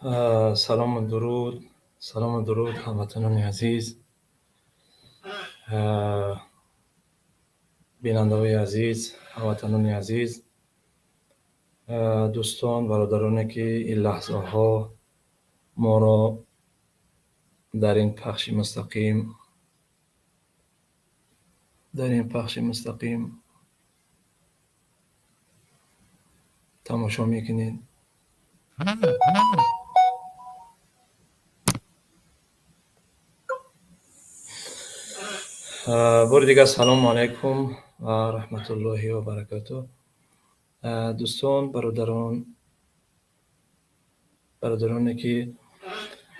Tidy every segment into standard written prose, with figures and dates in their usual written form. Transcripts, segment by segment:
Салому дуруд, салому дуруд, ҳамватанони азиз, бинандаҳои азиз, ҳамватанони азиз, дӯстон, бародароне, ки ин лаҳзаҳо моро дар ин пахши мустақим, дар ин пахши мустақим тамошо мекунед. Бори дигар салому алайкум ва раҳматуллоҳи ва баракатуҳ. Дӯстон, бародарон, бародароне, ки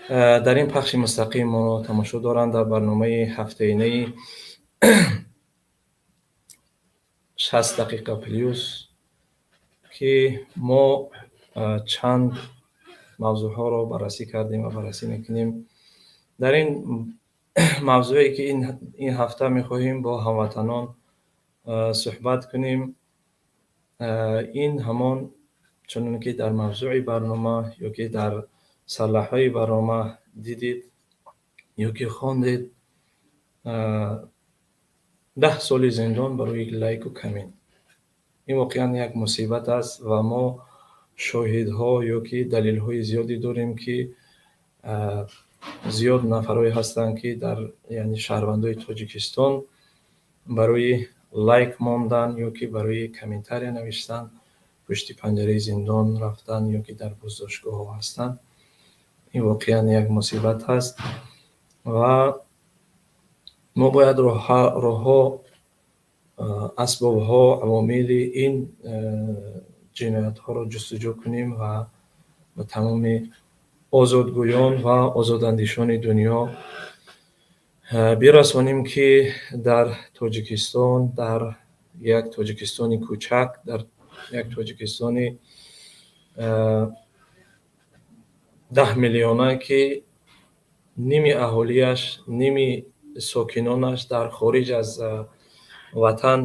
дар ин пахши мустақим моро тамошо доранд, дар барномаи ҳафтаинаи 60 дақиқа плюс, ки мо чанд мавзӯъҳоро баррасӣ кардем ва баррасӣ мекунем. Дар ин мавзӯе, ки ин ҳафта мехоҳем бо ҳамватанон суҳбат кунем, ин ҳамон, чуноне ки дар мавзӯи барнома ё ки дар сарлавҳаи барнома дидед ё ки хондед, 10 соли зиндон барои лайку коммент. Ин воқеан як мусибат аст ва мо шоҳидҳо ё ки далелҳои зиёде дорем, ки зиёд нафарҳое ҳастанд, ки дар, яъне шаҳрвандои Тоҷикистон, барои лайк мондан ё ки барои комментария навиштан пушти панҷараи зиндон рафтан ё ки дар боздоштгоҳҳо ҳастанд. Ин воқеан як мусибат аст ва мо бояд роҳҳо, асбобҳо, авомили ин ҷиноятҳоро ҷустуҷӯ кунем ва ба тамоми озодгӯён ва озодандешони дунё бирасонем, ки дар Тоҷикистон, дар як Тоҷикистони кӯчак, дар як Тоҷикистони 10 миллиона, ки ними аҳолиаш, ними сокинонаш дар хориҷ аз ватан,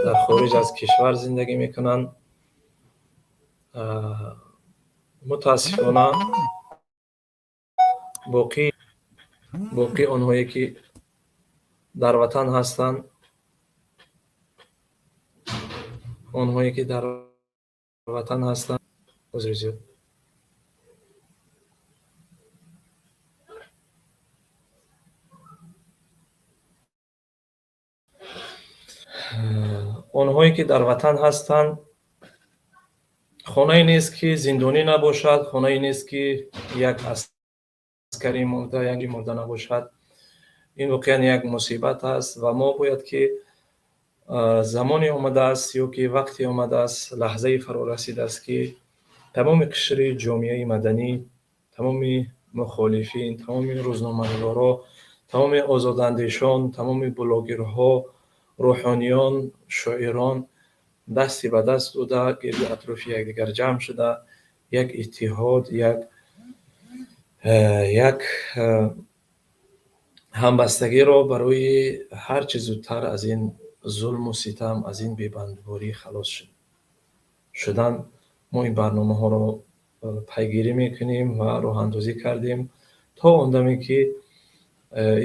дар хориҷ аз кишвар зиндагӣ мекунанд, мутаассифона, боқӣ онҳое, ки дар ватан ҳастанд, онҳое, ки дар ватан ҳастанд, узри зиёд, онҳое, ки дар ватан ҳастанд, хонае нест, ки зиндонӣ набошад, хонае нест, ки як аскари мурда, яке мурда набошад. Ин воқеан як мусибат аст ва мо бояд ки замоне омадааст ё ки вақте омадааст, лаҳзаи фаро расидааст, ки тамоми қишри ҷомеаи маданӣ, тамоми мухолифин, тамоми рӯзноманигорҳо, тамоми озодандешон, тамоми блогерҳо, рӯҳониён, шоирон дасти ба даст дода, гирди атрофи якдигар ҷамъ шуда, як иттиҳод, як ҳамбастагиро барои ҳарчи зудтар аз ин зулму ситам, аз ин бебандуборӣ халос шудан. Мо ин барномаҳоро пайгирӣ мекунем ва роҳандозӣ кардем, то он даме ки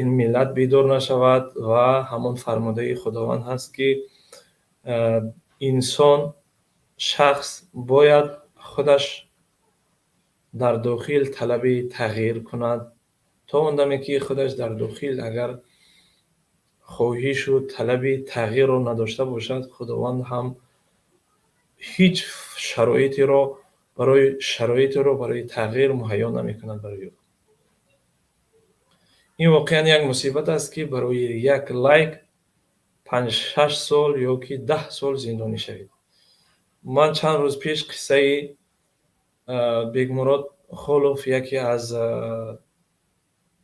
ин миллат бедор нашавад. Ва ҳамон фармудаи Худованд ҳаст, ки инсон, шахс бояд худаш дар дохил талаби тағйир кунад. То он даме ки худаш дар дохил агар хоҳишу талаби тағйирро надошта бошад, Худованд ҳам ҳеҷ шароитеро барои тағйир муҳайё намекунад барои ӯ. Ин воқеан як мусибат аст, ки барои як лайк 5-6 сол ё ки 10 сол зиндонӣ шавед. Ман чанд рӯз пеш қиссаи Бекмурод Холов, яке аз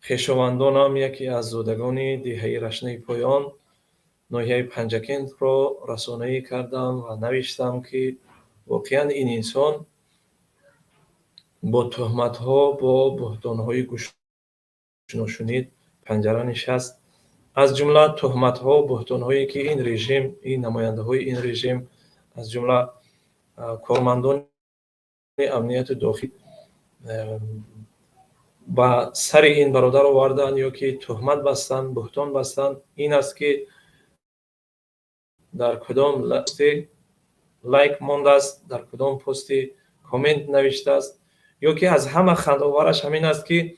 хешовандонам, яке аз зодагони деҳаи Рашнаи Поён, ноҳияи Панҷакентро расонаӣ кардам ва навиштам, ки воқеан ин инсон бо туҳматҳо, бо буҳтонҳои гӯшношунид панҷара нишаст. Аз ҷумла туҳматҳо, буҳтонҳое, ки ин режим, ин намояндаҳои ин режим, аз ҷумла кормандони амнияти дохил Ба сари ин бародар оварданд ё ки туҳмат бастанд, буҳтон бастанд, ин аст, ки дар кудом посте лайк мондааст, дар кудом пости коммент навиштааст. Ё ки аз ҳама хандаовараш ҳамин аст, ки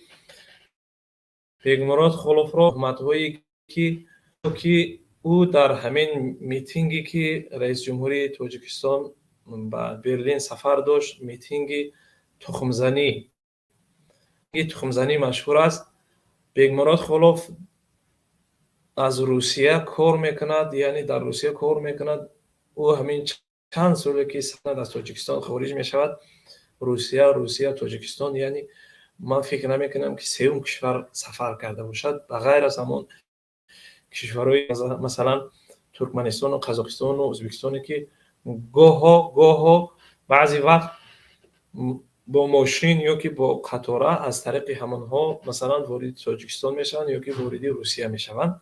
Бегмурод Холовро туҳматҳое, ки ӯ дар ҳамин митинге, ки раисҷумҳурии Тоҷикистон ба Берлин сафар дошт, митинги тухмзанӣ машҳур аст. Бегмурод Холов аз Русия кор мекунад, яъне дар Русия кор мекунад. Ӯ ҳамин чанд соле, ки аз Тоҷикистон хориҷ мешавад, Русия, Русия, Тоҷикистон, яъне ман фикр намекунам, ки сеюм кишвар сафар карда бошад, ба ғайр аз ҳамон кишварҳои, масалан, Туркманистону Қазоқистону Ӯзбекистоне, ки гоҳо баъзе вақт бо мошин ё ки бо қатора аз тариқи ҳамонҳо, масалан, вориди Тоҷикистон мешаванд ё ки вориди Русия мешаванд.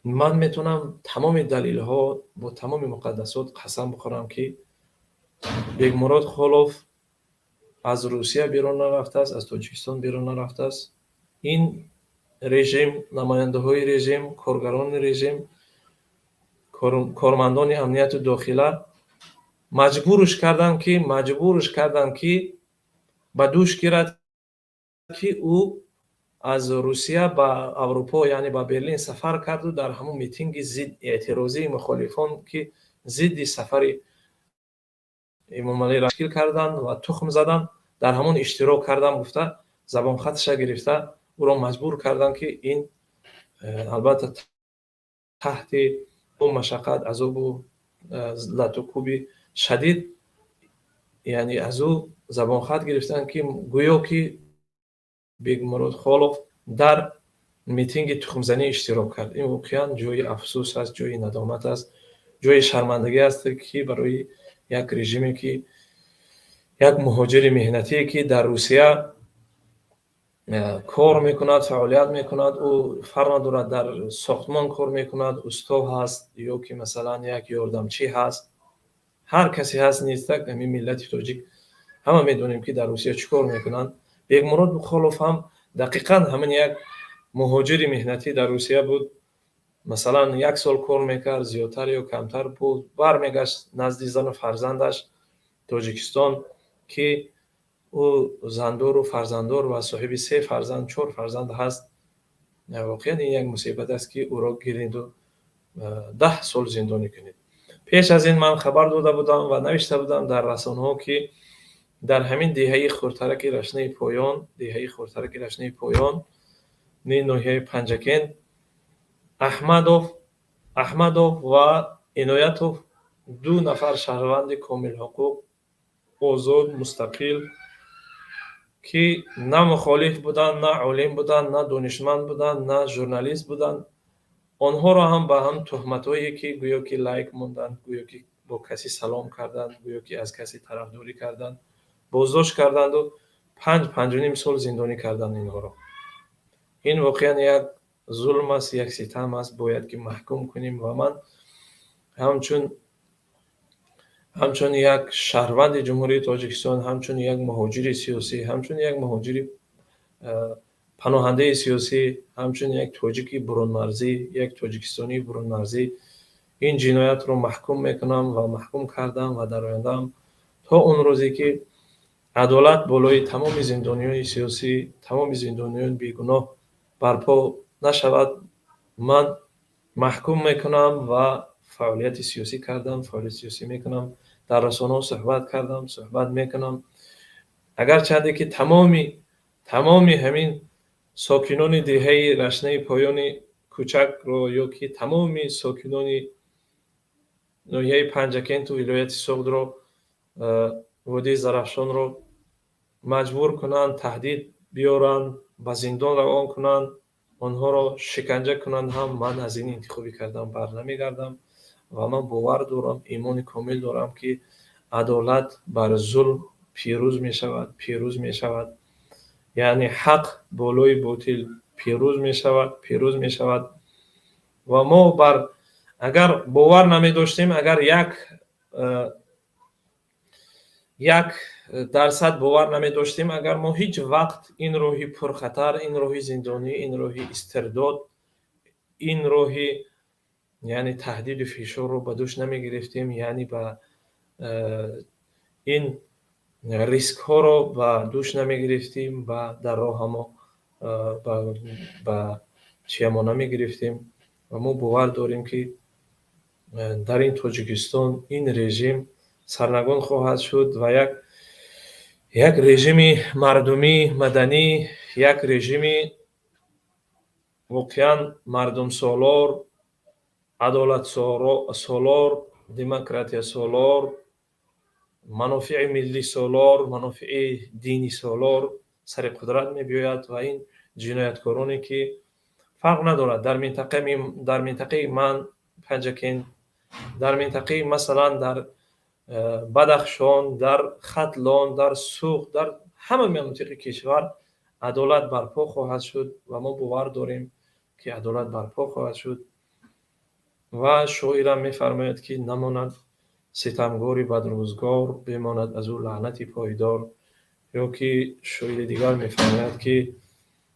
Ман метавонам тамоми далелҳо, бо тамоми муқаддасот қасам бихӯрам, ки Бегмурод Холов аз Русия берун нарафтааст, аз Тоҷикистон берун нарафтааст. Ин режим, намояндаҳои режим, коргарони режим, кормандони амнияти дохила маҷбуруш карданд, ки ба дӯш гирад, ки ӯ аз Русия ба Аврупо, яъне ба Берлин сафар карду дар ҳамон митинги зид эътирозии мухолифон, ки зидди сафари Эмомалӣ ташкил карданд ва тухм заданд, дар ҳамон иштирок кардам гуфта, забонхаташа гирифта, ӯро маҷбур карданд, ки ин албатта таҳти машаққат, азобу лату кӯби шадид, яъне аз ӯ забонхат гирифтанд, ки гӯё ки Бегмурод Холов дар митинги тухмзанӣ иштирок кард. Ин воқеан ҷои афсӯс аст, ҷои надомат аст, ҷои шармандагӣ аст, ки барои як режиме, ки як муҳоҷири меҳнатие, ки дар Русия кор мекунад, фаъолият мекунад, ӯ фарқ надорад, дар сохтмон кор мекунад, усто ҳаст ё ки, масалан, як ёрдамчӣ ҳаст, ҳар касе ҳаст, нестак, ҳамин миллати тоҷик ҳама медонем, ки дар Русия чӣ кор мекунанд. Бегмурод Холов ҳам дақиқан ҳамин як муҳоҷири меҳнатӣ дар Русия буд. Масалан, як сол кор мекард, зиёдтар ё камтар буд, бармегашт назди зану фарзандаш Тоҷикистон, ки ӯ зандору фарзанддор ва соҳиби се фарзанд, чор фарзанд ҳаст. Воқеан ин як мусибат аст, ки ӯро гириду 10 сол зиндонӣ кунед. Пеш аз ин ман хабар дода будам ва навишта будам дар расонаҳо, ки дар ҳамин деҳаи хурдтараки Рашнаи Поён, деҳаи хурдтараки Рашнаи Поён, ноҳияи Панҷакент, Аҳмадов ва Иноятов, ду нафар шаҳрванди комилҳуқуқ, озод, мустақил, ки на мухолиф буданд, на олим буданд, на донишманд буданд, на журналист буданд, онҳоро ҳам ба ҳам туҳматҳое, ки гӯё ки лайк монданд, гӯё ки бо касе салом карданд, гӯё ки аз касе тарафдорӣ карданд, боздошт карданду 5, 5.5 сол зиндонӣ карданд инҳоро. Ин воқеан як зулм аст, як ситам аст, бояд ки маҳкум кунем. Ва ман ҳамчун як шаҳрванди Ҷумҳурии Тоҷикистон, ҳамчун як муҳоҷири сиёсӣ, ҳамчун як муҳоҷири паноҳандаи сиёсӣ, ҳамчун як тоҷики бурунмарзӣ, як тоҷикистонии бурунмарзӣ ин ҷиноятро маҳкум мекунам ва маҳкум кардам. Ва дар ояндаам то он рӯзе, ки адолат болои тамоми зиндониёни сиёсӣ, тамоми зиндониёни бегуноҳ барпо нашавад, ман маҳкум мекунам ва фаъолияти сиёсӣ кардам, фаъолияти сиёсӣ мекунам, дар расонаҳо суҳбат кардам, суҳбат мекунам. Агарчанде ки тамоми ҳамин сокинони деҳаи Рашнаи Поёни кӯчакро ё ки тамоми сокинони ноҳияи Панҷакенту вилояти Суғдро, водии Зарафшонро маҷбур кунанд, таҳдид биёранд, ба зиндон равон кунанд, онҳоро шиканҷа кунанд ҳам, ман аз ин интихобӣ кардан барнамегардам. Ва ман бовар дорам, имони комил дорам, ки адолат бар зулм пирӯз мешавад, пирӯз мешавад, яъне ҳақ болои ботил пирӯз мешавад, пирӯз мешавад. Ва мо бар агар бовар намедоштем, агар як 1% бовар намедоштем, агар мо ҳеҷ вақт ин роҳи пурхатар, ин роҳи зиндонӣ, ин роҳи истирдод, ин роҳи, яъне, таҳдиду фишорро ба дӯш намегирифтем, яъне ба ин рискҳоро ба дӯш намегирифтем ва дар роҳамо ба чиямо намегирифтем. Ва мо бовар дорем, ки дар ин Тоҷикистон ин режим сарнагун хоҳад шуд ва як режими мардумӣ, маданӣ, як режими воқеан мардумсолор, адолатсолор, демократиясолор, манофеи миллисолор, манофеи динисолор сари қудрат мебиёяд. Ва ин ҷинояткороне, ки фарқ надорад, дар минтақаи ман, Панҷакент, дар минтақаи, масалан, дар Бадахшон, дар Хатлон, дар Суғд, дар ҳама манотиқи кишвар адолат барпо хоҳад шуд. Ва мо бовар дорем, ки адолат барпо хоҳад шуд. Ва шоирам мефармояд, ки намонад ситамгори бадрӯзгор, бемонад аз ӯ лаънати пойдор. Ё ки шоири дигар мефармояд, ки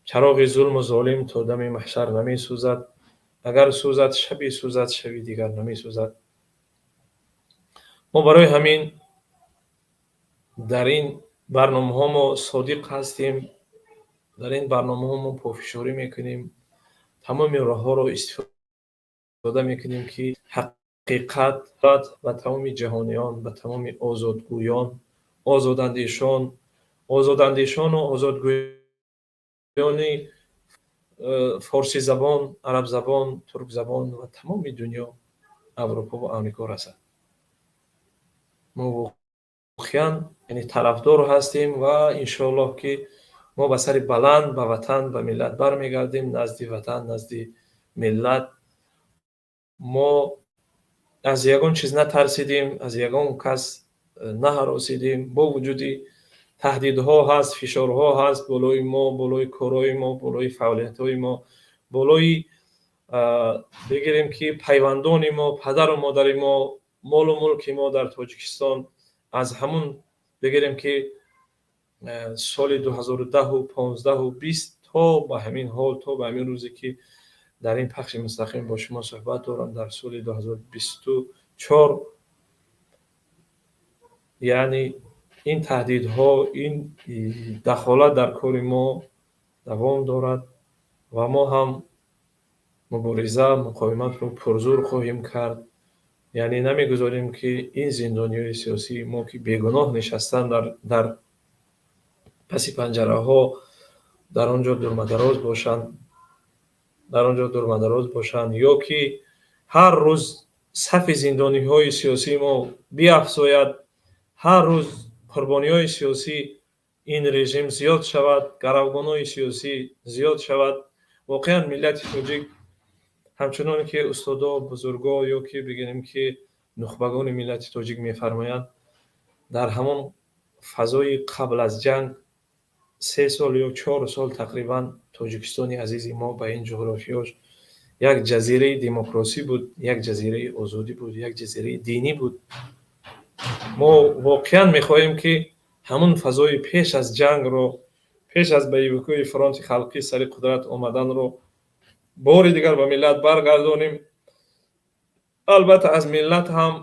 чароғи зулму золим то дами маҳшар намесӯзад, агар сӯзад, шабе сӯзад, шаби дигар намесӯзад. Мо барои ҳамин дар ин барномаҳо мо содиқ ҳастем, дар ин барномаҳо мо пофишорӣ мекунем, тамоми роҳҳоро истифода мекунем, ки ҳақиқат ба тамоми ҷаҳониён, ба тамоми озодгӯён, озодандешону озодгӯёни форсизабон, арабзабон, туркзабон ва тамоми дунё, Аврупо ва Амрико расад. Мо воқеан, яъне, тарафдор ҳастем ва иншоаллоҳ, ки мо ба сари баланд ба ватан, ба миллат бармегардем, назди ватан, назди миллат. Мо аз ягон чиз натарсидем, аз ягон кас наҳаросидем. Бо вуҷуди таҳдидҳо ҳаст, фишорҳо ҳаст болои мо, болои корҳои мо, болои фаъолиятҳои мо, болои, бигирем, ки пайвандони мо, падару модари мо, молу мулки мо дар Тоҷикистон, аз ҳамун, бигирем, ки соли 2010-у 15-у 20 то ба ҳамин ҳол, то ба ҳамин рӯзе, ки дар ин пахши мустақим бо шумо суҳбат дорам, дар соли 2024, яъне ин таҳдидҳо, ин дахолат дар кори мо давом дорад. Ва мо ҳам мубориза, муқовиматро пурзӯр хоҳем кард, яъне намегузорем, ки ин зиндониҳои сиёсии мо, ки бегуноҳ нишастанд дар паси панҷараҳо, дар он ҷо дурмадароз бошанд, дар он ҷо дурмадароз бошанд, ё ки ҳар рӯз сафи зиндониҳои сиёсии мо биафзояд, ҳар рӯз қурбониҳои сиёсӣ ин режим зиёд шавад, гаравгонҳои сиёсӣ зиёд шавад. Воқеан, миллати тоҷик, ҳамчуноне ки устодо, бузурго ё ки бигирем, ки нухбагони миллати тоҷик мефармоянд, дар ҳамон фазои қабл аз ҷанг, 3 сол ё 4 сол тақрибан, Тоҷикистони азизи мо ба ин ҷуғрофиёш як ҷазираи демократӣ буд, як ҷазираи озодӣ буд, як ҷазираи динӣ буд. Мо воқеан мехоҳем, ки ҳамун фазои пеш аз ҷангро, пеш аз боевикҳои Фронти халқӣ сари қудрат омаданро бори дигар ба миллат баргардонем. Албатта, аз миллат ҳам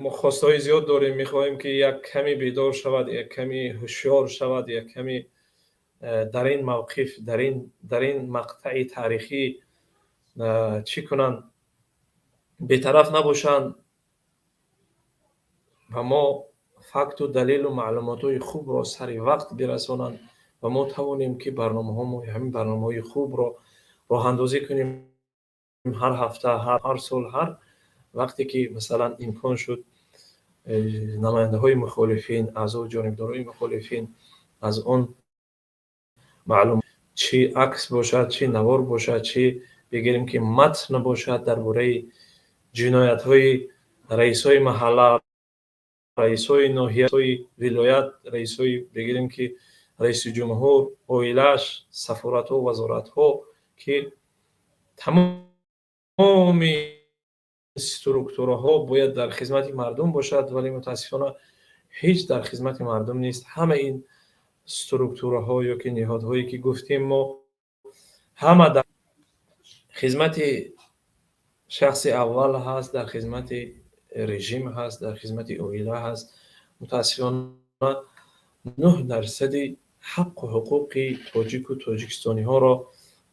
мо хостаҳои зиёд дорем. Мехоҳем, ки як каме бедор шавад, як каме ҳушёр шавад, як каме дар ин мавқиф, дар ин мақтаи таърихӣ чӣ кунанд, бетараф набошанд ва мо факту далелу маълумотҳои хубро сари вақт бирасонанд ва мо тавонем, ки барномаҳомо, ҳамин барномаҳои хубро роҳандозӣ кунем ҳар ҳафта, ҳар сол, ҳар вақте ки, масалан, имкон шуд, намояндаҳои мухолифин, аъзоу ҷонибдорони мухолифин аз он маълум, чӣ акс бошад, чӣ навор бошад, чӣ, бигирем, ки матн бошад, дар бораи ҷиноятҳои раисҳои маҳалла, раисҳои ноҳияҳои вилоят, раисҳои, бигирем, ки раиси ҷумҳур, оилааш, сафоратҳо, вазоратҳо, ки тамоми структураҳо бояд дар хизмати мардум бошад, вале мутаассифона Ҳеҷ дар хизмати мардум нест. Ҳама ин структураҳо ё ки ниҳодҳое, ки гуфтем мо, ҳама дар хизмати шахси аввал ҳаст, дар хизмати режим ҳаст, дар хизмати оила ҳаст. Мутаассифона, 9 дарсади ҳаққу ҳуқуқи тоҷику тоҷикистониҳоро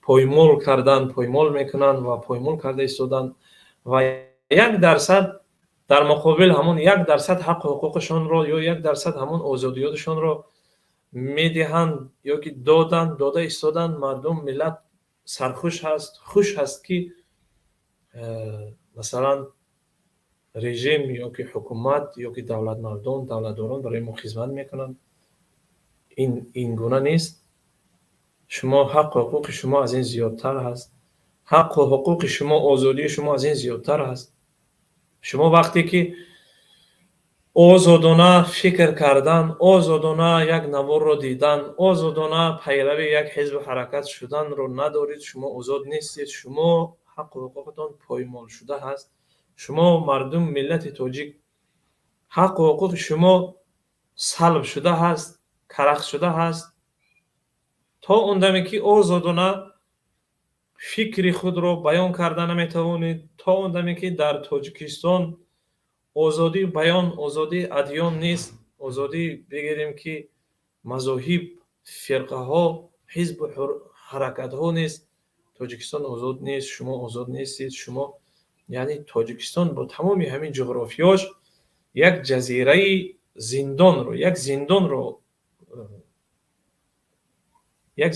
поймол кардан, поймол мекунанд ва поймол карда истоданд ва 1 дарсад дар муқобил ҳамон 1 дарсад ҳаққу ҳуқуқашонро ё 1 дарсад ҳамон озодиёташонро медиҳанд ё ки доданд, дода истоданд. Мардум, миллат сархуш ҳаст, хуш ҳаст, ки масалан, режим ё ки ҳукумат ё ки давлатмардон, давлатдорон барои мо хизмат мекунанд. Ин гуна нест. Шумо ҳаққу ҳуқуқи шумо аз ин зиёдтар ҳаст, ҳаққу ҳуқуқи шумо, озодии шумо аз ин зиёдтар ҳаст. Шумо вақте ки озодона фикр кардан, озодона як наворро дидан, озодона пайрави як ҳизбу ҳаракат шуданро надоред, шумо озод нестед, шумо ҳаққу ҳуқуқатон поймол шуда ҳаст. Шумо, мардум, миллати тоҷик, ҳаққу ҳуқуқи шумо салб шуда ҳаст, карахт шуда ҳаст. То он даме ки озодона фикри худро баён карда наметавонед, то он даме ки дар Тоҷикистон озодии баён, озодии адён нест, озодӣ бигирем, ки мазоҳиб, фирқаҳо, ҳизбу ҳаракатҳо нест, Тоҷикистон озод нест, шумо озод нестед. Шумо, яъне Тоҷикистон бо тамоми ҳамин ҷуғрофиёш як ҷазираи зиндонро, як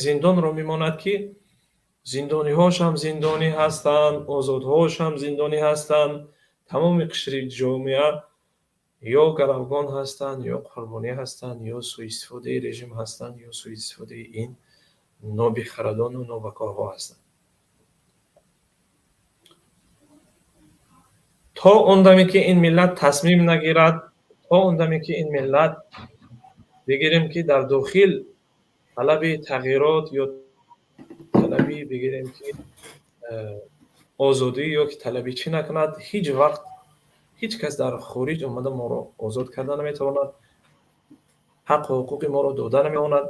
зиндонро мемонад, ки зиндониҳошам зиндонӣ ҳастанд, озодҳошам зиндонӣ ҳастанд. Тамоми қишри ҷомеа ё гаравгон ҳастанд, ё қурбонӣ ҳастанд, ё сӯистифодаи режим ҳастанд, ё сӯистифодаи ин нобихарадону нобакорҳо ҳастанд. То он даме ки ин миллат тасмим нагирад, то он даме ки ин миллат, бигирем, ки дар дохил талаби тағйирот ё талаби, бигирем, ки озодӣ ё ки талаби чӣ накунад, ҳеҷ вақт ҳеҷ кас дар хориҷ омада моро озод карда наметавонад, ҳаққу ҳуқуқи моро дода наметавонад.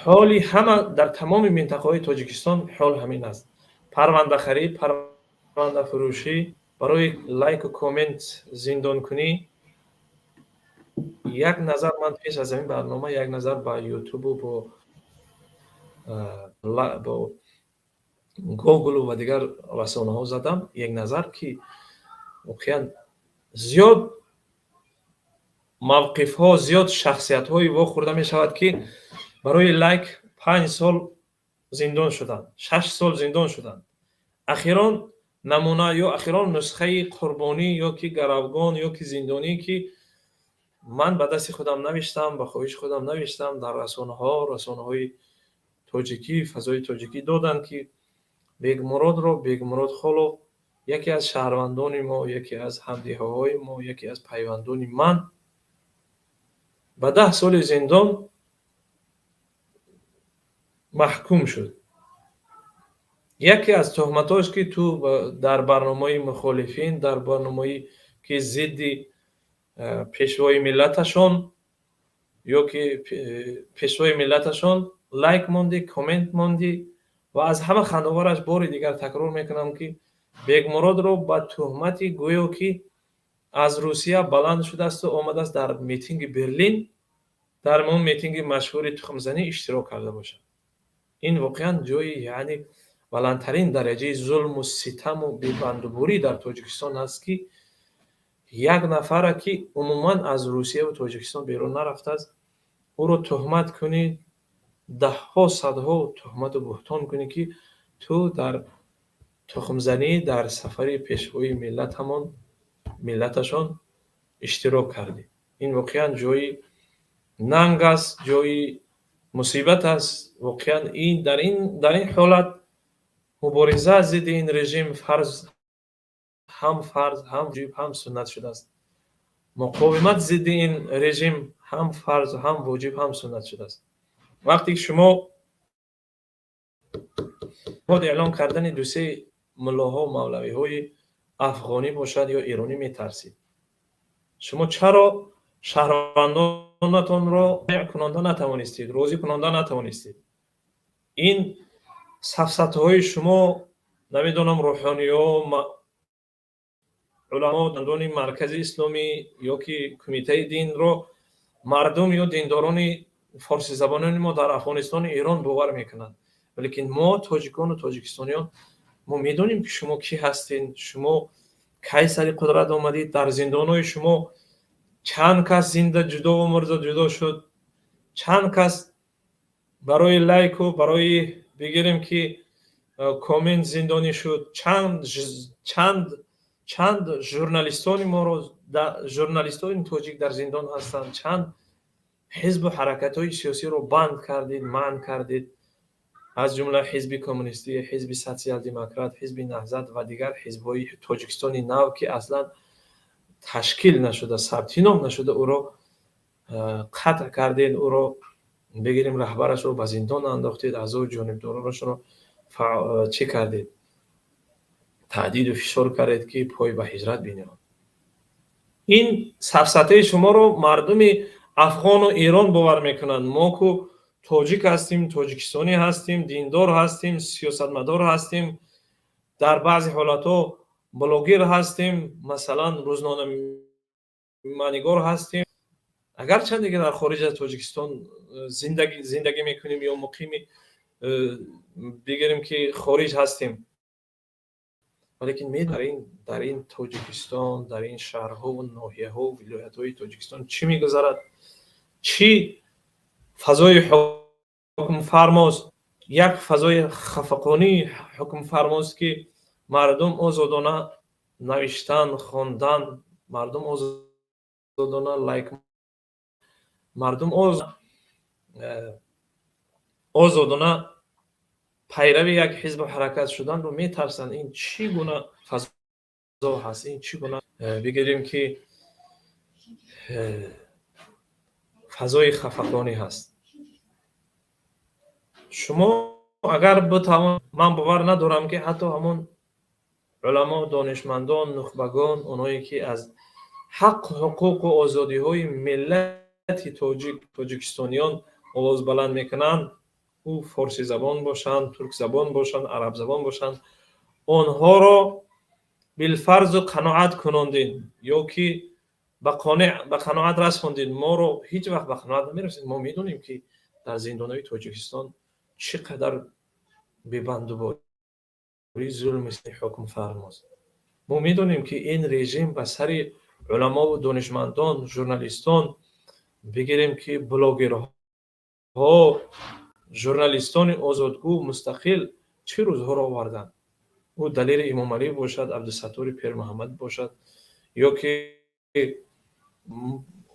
Ҳоли ҳама дар тамоми минтақаҳои Тоҷикистон ҳол ҳамин аст: парвандахарӣ, парвандафурӯшӣ, барои лайку коммент зиндонкунӣ. Як назар ман пеш аз ҳамин барнома як назар ба Ютубу бо Гоглу ва дигар расонаҳо задам, як назар, ки воқеан зиёд мавқифҳо, зиёд шахсиятҳое вохӯрда мешавад, ки барои лайк 5 сол зиндон шуданд, 6 сол зиндон шуданд. Ахирон намуна ё ахирон нусхаи қурбонӣ ё ки гаравгон ё ки зиндонӣ, ки ман ба дасти худам навиштам, ба хоҳиши худам навиштам, дар расонаҳо, расонаҳои тоҷикӣ, фазои тоҷикӣ доданд, ки Бегмуродро, Бегмурод Холов, яке аз шаҳрвандони мо, яке аз ҳамдеҳаҳои мо, яке аз пайвандони ман, ба 10 соли зиндон маҳкум шуд. Яке аз туҳматҳош, ки ту дар барномаи мухолифин, дар барномаи ки зидди пешвои миллаташон ё ки пешвои миллаташон лайк мондӣ, коммент мондӣ. Ва аз ҳама хандовараш, бори дигар такрор мекунам, ки Бегмуродро ба туҳмати гӯё ки аз Русия баланд шудаасту омадааст, дар митинги Берлин, дар он митинги машҳури тухмзанӣ иштирок карда бошад. Ин воқеан ҷои, яъне баландтарин дараҷаи зулму ситаму бебандуборӣ дар Тоҷикистон аст, ки як нафара, ки умуман аз Русияву Тоҷикистон берун нарафтааст, ӯро туҳмат кунӣ, даҳҳо, садҳо туҳмату буҳтон кунӣ, ки ту дар тухмзанӣ, дар сафари пешвои миллатамон, миллаташон иштирок кардӣ. Ин воқеан ҷои нанг аст, ҷои мусибат аст. Воқеан ин дар ин ҳолат мубориза зидди ин режим фарз, ҳам фарз, ҳам воҷиб, ҳам суннат шудааст. Муқовимат зидди ин режим ҳам фарз, ҳам воҷиб, ҳам суннат шудааст. Вақте ки шумо эълон кардани дусе муллоҳо, мавлавиҳои афғонӣ бошад ё эронӣ, метарсид. Шумо чаро шаҳрвандонатонро кунонда натавонистед, розӣ кунонда натавонистед? Ин сафсатаҳои шумо, намедонам, рӯҳониё, уламо, дандони Маркази Исломӣ ё ки Кумитаи динро мардум ё диндорони форсизабонони мо дар Афғонистону Эрон бовар мекунанд. Валекин мо, тоҷикону тоҷикистониён, мо медонем, ки шумо кӣ ҳастед, шумо кай сари қудрат омадед, дар зиндонҳои шумо чанд кас зинда ҷудову мурда ҷудо шуд, чанд кас барои лайку, барои, бигирем ки, коммент зиндонӣ шуд, чанд журналистони моро, журналистони тоҷик дар зиндон ҳастанд, чанд ҳизбу ҳаракатҳои сиёсиро банд кардед, манъ кардед, аз ҷумла Ҳизби Коммунистӣ, Ҳизби Социал-Демократ, Ҳизби Наҳзат ва дигар ҳизбҳои Тоҷикистони нав, ки аслан ташкил нашуда, сабти ном нашуда, ӯро қатъ кардед, ӯро, бигирем, раҳбарашро ба зиндон андохтед, аъзою ҷонибдоронашро чӣ кардед, таҳдиду фишор кардед, ки пой ба ҳиҷрат бинеҳанд. Ин сафсатаи шуморо мардуми афғону Эрон бовар мекунанд. Мо ку тоҷик ҳастем, тоҷикистонӣ ҳастем, диндор ҳастем, сиёсатмадор ҳастем, дар баъзе ҳолатҳо блогер ҳастем, масалан, рӯзноманигор ҳастем, агарчанде ки дар хориҷ аз Тоҷикистон зиндагӣ мекунем ё муқими, бигирем ки, хориҷ ҳастем, валекин дар ин Тоҷикистон, дар ин шаҳрҳову ноҳияҳову вилоятҳои Тоҷикистон чӣ мегузарад, чӣ фазои ҳукмфармост. Як фазои хафақонӣ ҳукмфармост, ки мардум озодона навиштан, хондан, мардум озодона лайк, мардум озодона пайрави як ҳизбу ҳаракат шуданро метарсанд. Ин чӣ гуна фазо ҳаст? Ин чӣ гуна, бигирем ки, фазои хафақонӣ ҳаст? Шумо агар битавон, ман бовар надорам, ки ҳатто ҳамон уламо, донишмандон, нухбагон, оное ки аз ҳаққу ҳуқуқу озодиҳои миллати тоҷик, тоҷикистониён овоз баланд мекунанд, ӯ форсизабон бошанд, туркзабон бошанд, арабзабон бошанд, онҳоро билфарзу қаноат кунондед ё ки ба қаноат расондед. Моро ҳеҷ вақт ба қаноат намерасед. Мо медонем, ки дар зиндонҳои Тоҷикистон чӣ қадар бебандуборӣ, зулми ҳукмфармост. Мо медонем, ки ин режим ба сари уламову донишмандон, журналистон, бигирем ки, блогерҳо, журналистони озодгӯ, мустақил чӣ рӯзҳоро оварданд. Ӯ Далери Имомалӣ бошад, Абдусаттори Пирмуҳаммад бошад ё ки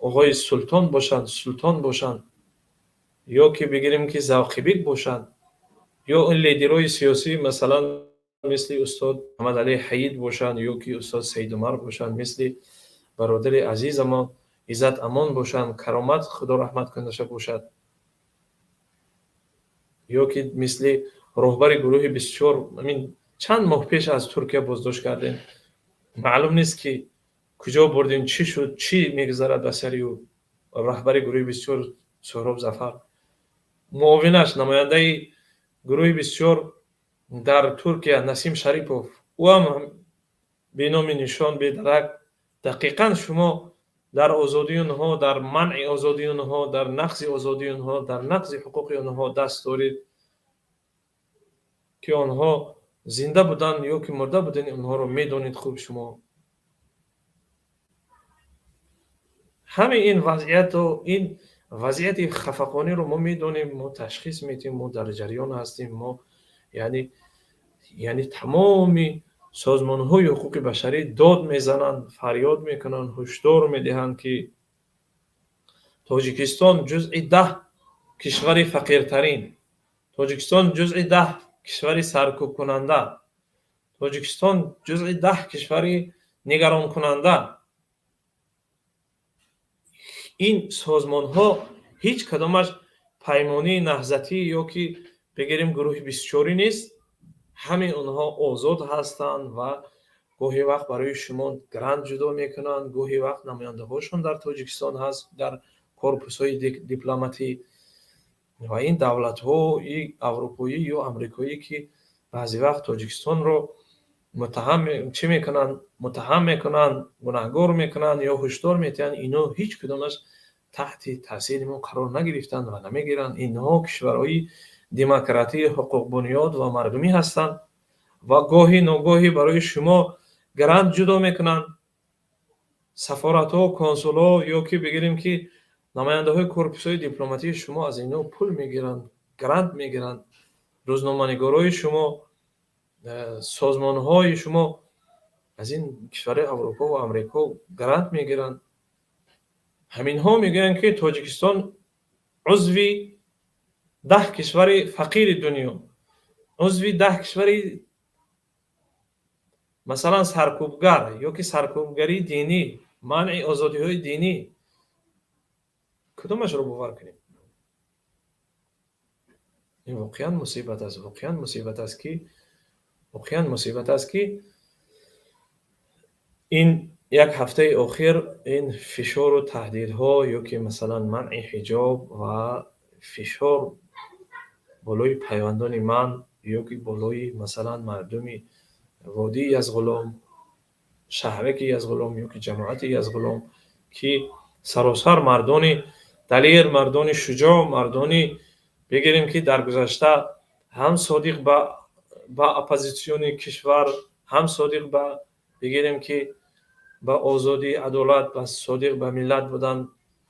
оғои Султон бошанд, Султон бошанд, ё ки, бигирем ки, Завқибек бошанд, ё ин лидерҳои сиёсӣ, масалан, мисли устод Муҳаммадалӣ Ҳаид бошанд, ё ки устод Саидумар бошанд, мисли бародари азизамон Иззат Амон бошанд, Каромат, Худо раҳмат кунаша, бошад, ё ки мисли роҳбари гурӯҳи 24, амин чанд моҳ пеш аз Туркия боздошт кардем, маълум нест, ки куҷо бурдем, чӣ шуд, чӣ мегузарад ба сари ӯ, раҳбари гурӯҳи 24 Суҳроб Зафар, муовинаш, намояндаи гурӯҳи 24 дар Туркия Насим Шарипов, ӯ ҳам беноми нишон, бедарак. Дақиқан шумо дар озодии онҳо, дар манъи озодии онҳо, дар нақзи озодии онҳо, дар нақзи ҳуқуқи онҳо даст доред, ки онҳо зинда буданд ё ки мурда буданд, онҳоро медонед хуб шумо. Ҳамаи ин вазъияту ин вазъияти хафақониро мо медонем, мо ташхис медиҳем, мо дар ҷараён ҳастем. Мо яъне тамоми созмонҳои ҳуқуқи башарӣ дод мезананд, фарёд мекунанд, ҳушдор медиҳанд, ки Тоҷикистон ҷузъи 10 кишвари фақиртарин, Тоҷикистон ҷузъи 10 кишвари саркӯбкунанда, Тоҷикистон ҷузъи 10 кишвари нигаронкунанда. Ин созмонҳо ҳеҷ кадомаш паймонии наҳзатӣ ё ки, бигирем, гурӯҳи 24-ӣ нест. Ҳамаи онҳо озод ҳастанд ва Гоҳе вақт барои шумо грант ҷудо мекунанд, гоҳе вақт намояндаҳошон дар Тоҷикистон ҳаст, дар корпусҳои дипломатӣ. Ва ин давлатҳои аврупоӣ ё амрикоӣ, ки баъзе вақт Тоҷикистонро муттаҳам чӣ мекунанд, муттаҳам мекунанд, гунаҳгор мекунанд ё ҳушдор метиҳанд, ино ҳеҷ кудомаш таҳти таъсири мо қарор нагирифтанд ва намегиранд. Инҳо кишварҳои демократӣ, ҳуқуқбунёд ва мардумӣ ҳастанд ва гоҳи ногоҳӣ барои шумо грант ҷудо мекунанд. Сафоратҳо, консулҳо ё ки бигирем, ки намояндаҳои корпусҳои дипломатии шумо аз инҳо пул мегиранд, грант мегиранд. Рӯзноманигорои шумо, созмонҳои шумо аз ин кишварҳои Аврупо ва Амрико грант мегиранд. Ҳаминҳо мегӯянд, ки Тоҷикистон узви 10 кишвари фақири дунё, узви 10 кишвари, масалан, саркӯбгар ё ки саркӯбгарии динӣ, манъи озодиҳои динӣ. Кудомашро бовар кунем? Ин воқеан мусибат аст, воқеан мусибат аст, ки воқеан мусибат аст, ки ин як ҳафтаи охир ин фишору таҳдидҳо ё ки, масалан, манъи ҳиҷоб ва фишор болои пайвандони ман ё ки болои, масалан, мардуми водии Язғулом, шаҳраки Язғулом ё ки ҷамоати Язғулом, ки саросар мардони далер, мардони шуҷоъ, мардони, бигирем, ки дар гузашта ҳам содиқ ба оппозитсиони кишвар, ҳам содиқ ба, бигирем, ки ба озодӣ, адолат ва содиқ ба миллат буданд,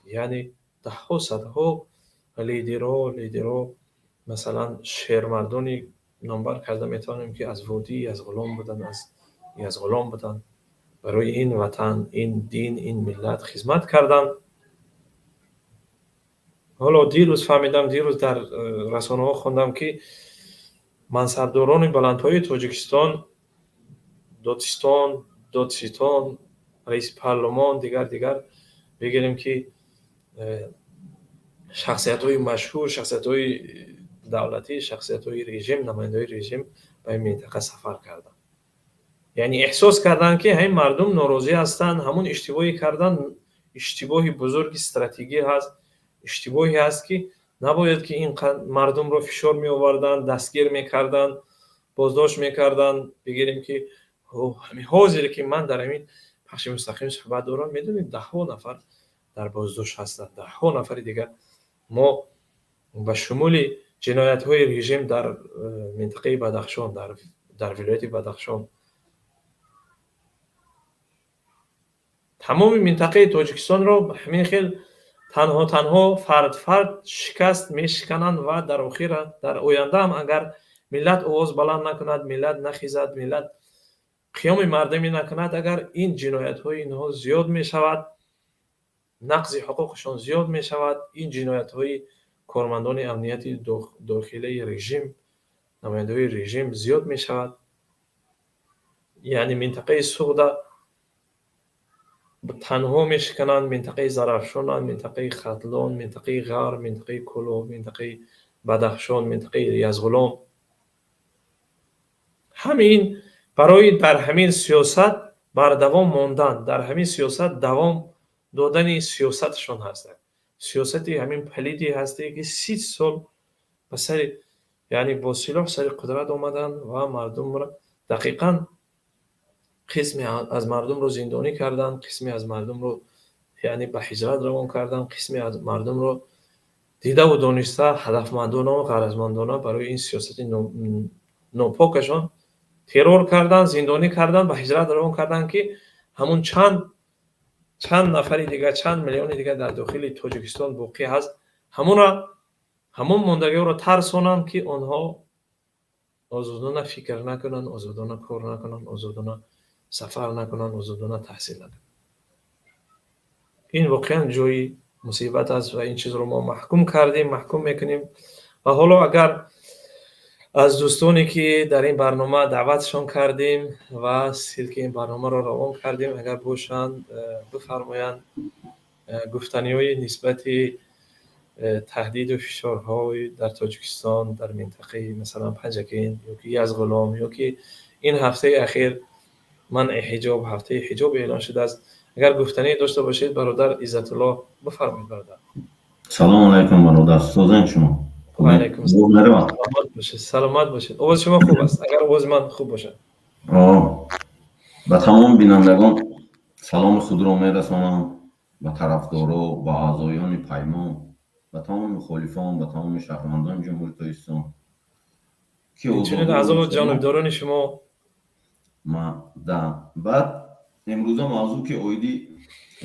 яъне даҳҳо, садҳо лидеро, масалан, шермардони номбар карда метавонем, ки аз водии Язғулом буданд, аз Язғулом буданд, барои ин ватан, ин дин, ин миллат хизмат карданд. Ҳоло дирӯз фаҳмидам, дирӯз дар расонаҳо хондам, ки мансабдорони баландпояи Тоҷикистон, додситон, раиси парлумон, дигар дигар, бигирем, ки шахсиятҳои машҳур, шахсиятҳои давлатӣ, шахсиятҳои режим, намояндаҳои режим ба ин минтақа сафар карданд. Яъне эҳсос карданд, ки ҳамин мардум норозӣ ҳастанд. Ҳамун иштибоҳе карданд, иштибоҳи бузурги стратегӣ ҳаст, иштибоҳе ҳаст, ки набояд ки ин мардумро фишор меоварданд, дастгир мекарданд, боздошт мекарданд. Бигирем, ки ҳамин ҳозире, ки ман дар ҳамин пахши мустақим суҳбат дорам, медонед, даҳҳо нафар дар боздошт ҳастанд, даҳҳо нафари дигар мо ба шумули ҷиноятҳои режим дар минтақаи Бадахшон, дар вилояти Бадахшон, тамоми минтақаи Тоҷикистонро ҳамин хел танҳо танҳо, фард фард шикаст мешикананд. Ва дар охир, дар оянда ҳам агар миллат овоз баланд накунад, миллат нахезад, миллат қиёми мардумӣ накунад, агар ин ҷиноятҳои инҳо зиёд мешавад, нақзи ҳуқуқашон зиёд мешавад, ин ҷиноятҳои кормандони амнияти дохилаи режим, намояндаҳои режим зиёд мешавад. Яъне минтақаи Суғда танҳо мешикананд, минтақаи Зарафшонанд, минтақаи Хатлон, минтақаи Ғарб, минтақаи Кӯлоб, минтақаи Бадахшон, минтақаи Язғулом. Ҳамин барои дар ҳамин сиёсат бардавом мондан, дар ҳамин сиёсат давом додани сиёсаташон ҳастанд. Сиёсати ҳамин палиде ҳасте, ки 30 сол ба сари, яъне бо силоҳ сари қудрат омаданд ва мардумро, дақиқан қисме аз мардумро зиндонӣ карданд, қисме аз мардумро, яъне, ба ҳиҷрат равон карданд, қисме аз мардумро дидаву дониста, ҳадафмандона ва ғаразмандона барои ин сиёсати нопокашон террор карданд, зиндонӣ карданд, ба ҳиҷрат равон карданд, ки ҳамун чанд нафари дигар, чанд миллиони дигар дар дохили Тоҷикистон боқӣ ҳаст, ҳамуна, ҳамон мондагиҳоро тарсонанд, ки онҳо озодона фикр накунанд, озодона кор накунанд, озодона сафар накунанд, озодона таҳсил накунанд. Ин воқеан ҷои мусибат аст ва ин чизро мо маҳкум кардем, маҳкум мекунем. Ва ҳоло агар аз дӯстоне, ки дар ин барнома даъватшон кардем ва ссылки ин барномаро равон кардем, агар бошанд, бифармоянд гуфтаниҳои нисбати таҳдиду фишорҳои дар Тоҷикистон, дар минтақаи, масалан, Панҷакент ё ки Язғулом, ё ки ин ҳафтаи ахир Манъи ҳиҷоб, ҳафтаи ҳиҷоб эълон шудааст. Агар гуфтанӣ дошта бошед, бародар Иззатулло, бифармоед, бародар. Салому алайкум, бародар, созен шумо? Алайкум, саломат бошед, саломат бошед. Овози шумо хуб аст, агар овози ман хуб бошад. Ба тамоми бинандагон саломи худро мерасонам, ба тарафдоро, ба аъзоёни Паймон, ба тамоми мухолифон, ба тамоми шаҳрвандони Ҷумҳурии Тоҷикистон. Инчунин аъзо ҷонибдорони шумо. Да, баъд имрӯза мавзӯъ ки оиди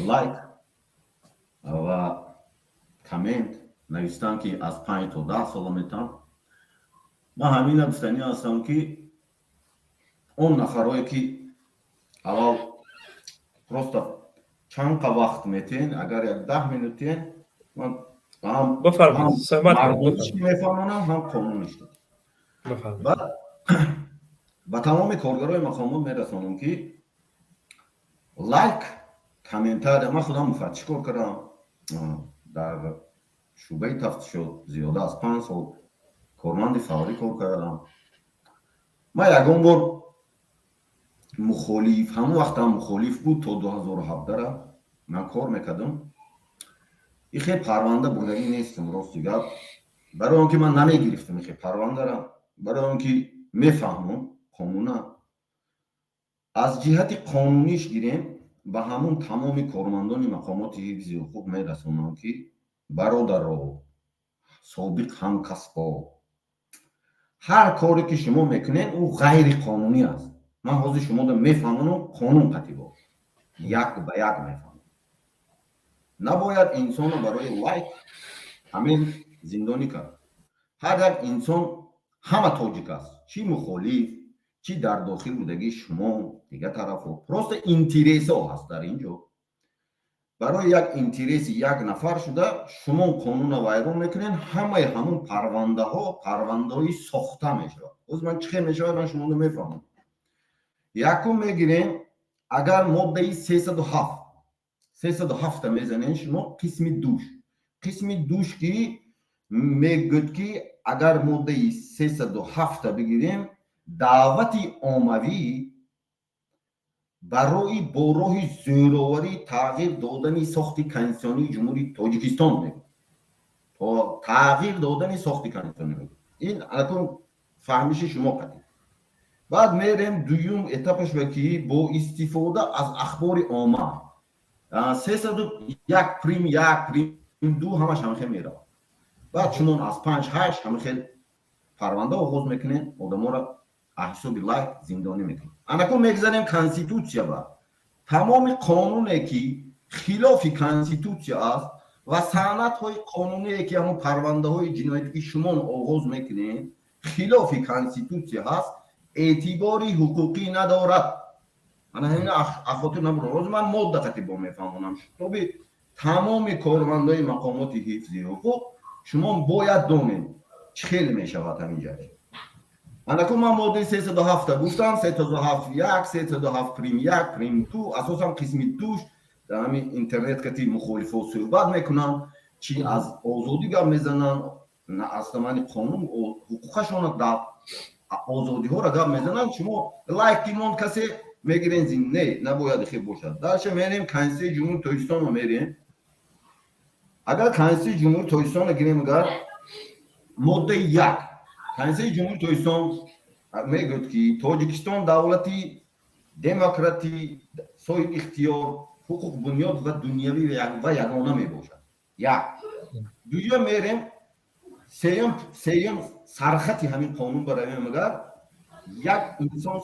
лайк ва коммент навистан, ки аз 5 то 10 сола метам, ман ҳамина гуфтанӣ ҳастам, ки он нафарое ки аввал просто чанд қа вақт метен, агар як 10 минут тен, ман мефаҳмонам, ҳам қонуниш. Баъд ба тамоми коргарои мақомот мерасонам, ки лайк, комментария, ман худам муфаттиш кор кардам дар шӯъбаи тафтишот, зиёда аз 5 сол корманди фаврӣ кор кардам. Ман ягон бор мухолиф, ҳамон вақтам мухолиф буд, то 2017-ра ман кор мекардам, ихе парванда бурдагӣ нестам, рости гап, барои он ки ман намегирифтам ихе парвандара, барои он ки мефаҳмам қонуна. Аз ҷиҳати қонуниш гирем, ба ҳамун тамоми кормандони мақомоти ҳифзи ҳуқуқ мерасонам, ки бародаро, собиқ ҳамкасбо, ҳар коре ки шумо мекунед, ӯ ғайриқонунӣ аст. Ман ҳозир шуморо мефаҳмонам, қонун қатибо як ба як мефаҳмам. Набояд инсонро барои лайк ҳамин зиндонӣ кард. Ҳар як инсон, ҳама тоҷик аст, чӣ мухолиф, чӣ дар дохил будагии шумо, дигар тарафҳо, просто интересҳо ҳаст дар ин ҷо. Барои як интереси як нафар шуда, шумо қонунро вайрон мекунед, ҳамаи ҳамун парвандаҳо парвандаҳои сохта мешавад. Оз ман чӣ хел мешавад, ман шуморо мефаҳмам. Якум мегирем, агар моддаи 307, 307-та мезанем шумо, қисми душ, қисми душ ки мегӯд, ки агар моддаи 307-та бигирем, даъвати оммавӣ барои бо роҳи зӯроварӣ тағйир додани сохти конститутсионии Ҷумҳурии Тоҷикистон мегӯд, тағйир додани сохти конститутсионӣ мегӯд. Ин акун фаҳмиши шумо қатӣ. Баъд мерем дуюм этапаш ба, ки бо истифода аз ахбори омма, 301 прим 1, прим 2, ҳамаш ҳамихел меравад. Баъд чунон аз панҷ ҳашт ҳамихел парванда оғоз мекунем, одаморо ҳисоби лайк зиндонӣ мекунем. Анакун мегзарем конститутсия. Ба тамоми қонуне ки хилофи конститутсия аст ва санадҳои қонуние ки ҳамон парвандаҳои ҷиноятӣ ки шумо оғоз мекунем, хилофи конститутсия ҳаст, эътибори ҳуқуқӣ надорад. Ана ҳамина ахотир набурам. Ҳозир ман модда қатӣ бо мефаҳмонам, шутоби тамоми кормандои мақомоти ҳифзи ҳуқуқ шумо бояд донед, чӣ хел мешавад ҳамин ҷаш. Анакун ман моддаи 307-та гуфтам, 307 1, 307 прим 1, прим 2, асосан қисми душ. Дар ҳамин интернет кати мухолифо суҳбат мекунанд, чӣ аз озодӣ гап мезананд, на аз тамани қонун ҳуқуқашона, дар озодиҳоро гап мезананд. Шумо лайк ки монд, касе мегирен зин. Не, набояд хел бошад. Дальше мерем, Конститутсияи Ҷумҳурии Тоҷикистонро мерем. Агар Конститутсияи Ҷумҳурии Тоҷикистонро гирем, агар моддаи 1 Конститутсияи Ҷумҳурии Тоҷикистон мегӯяд, ки Тоҷикистон давлати демократӣ, соҳиби ихтиёр, ҳуқуқбунёд ва дунявӣ ва ягона мебошад. Як. Дуюм мерем, сеюм сархати ҳамин қонун баравем, агар як инсон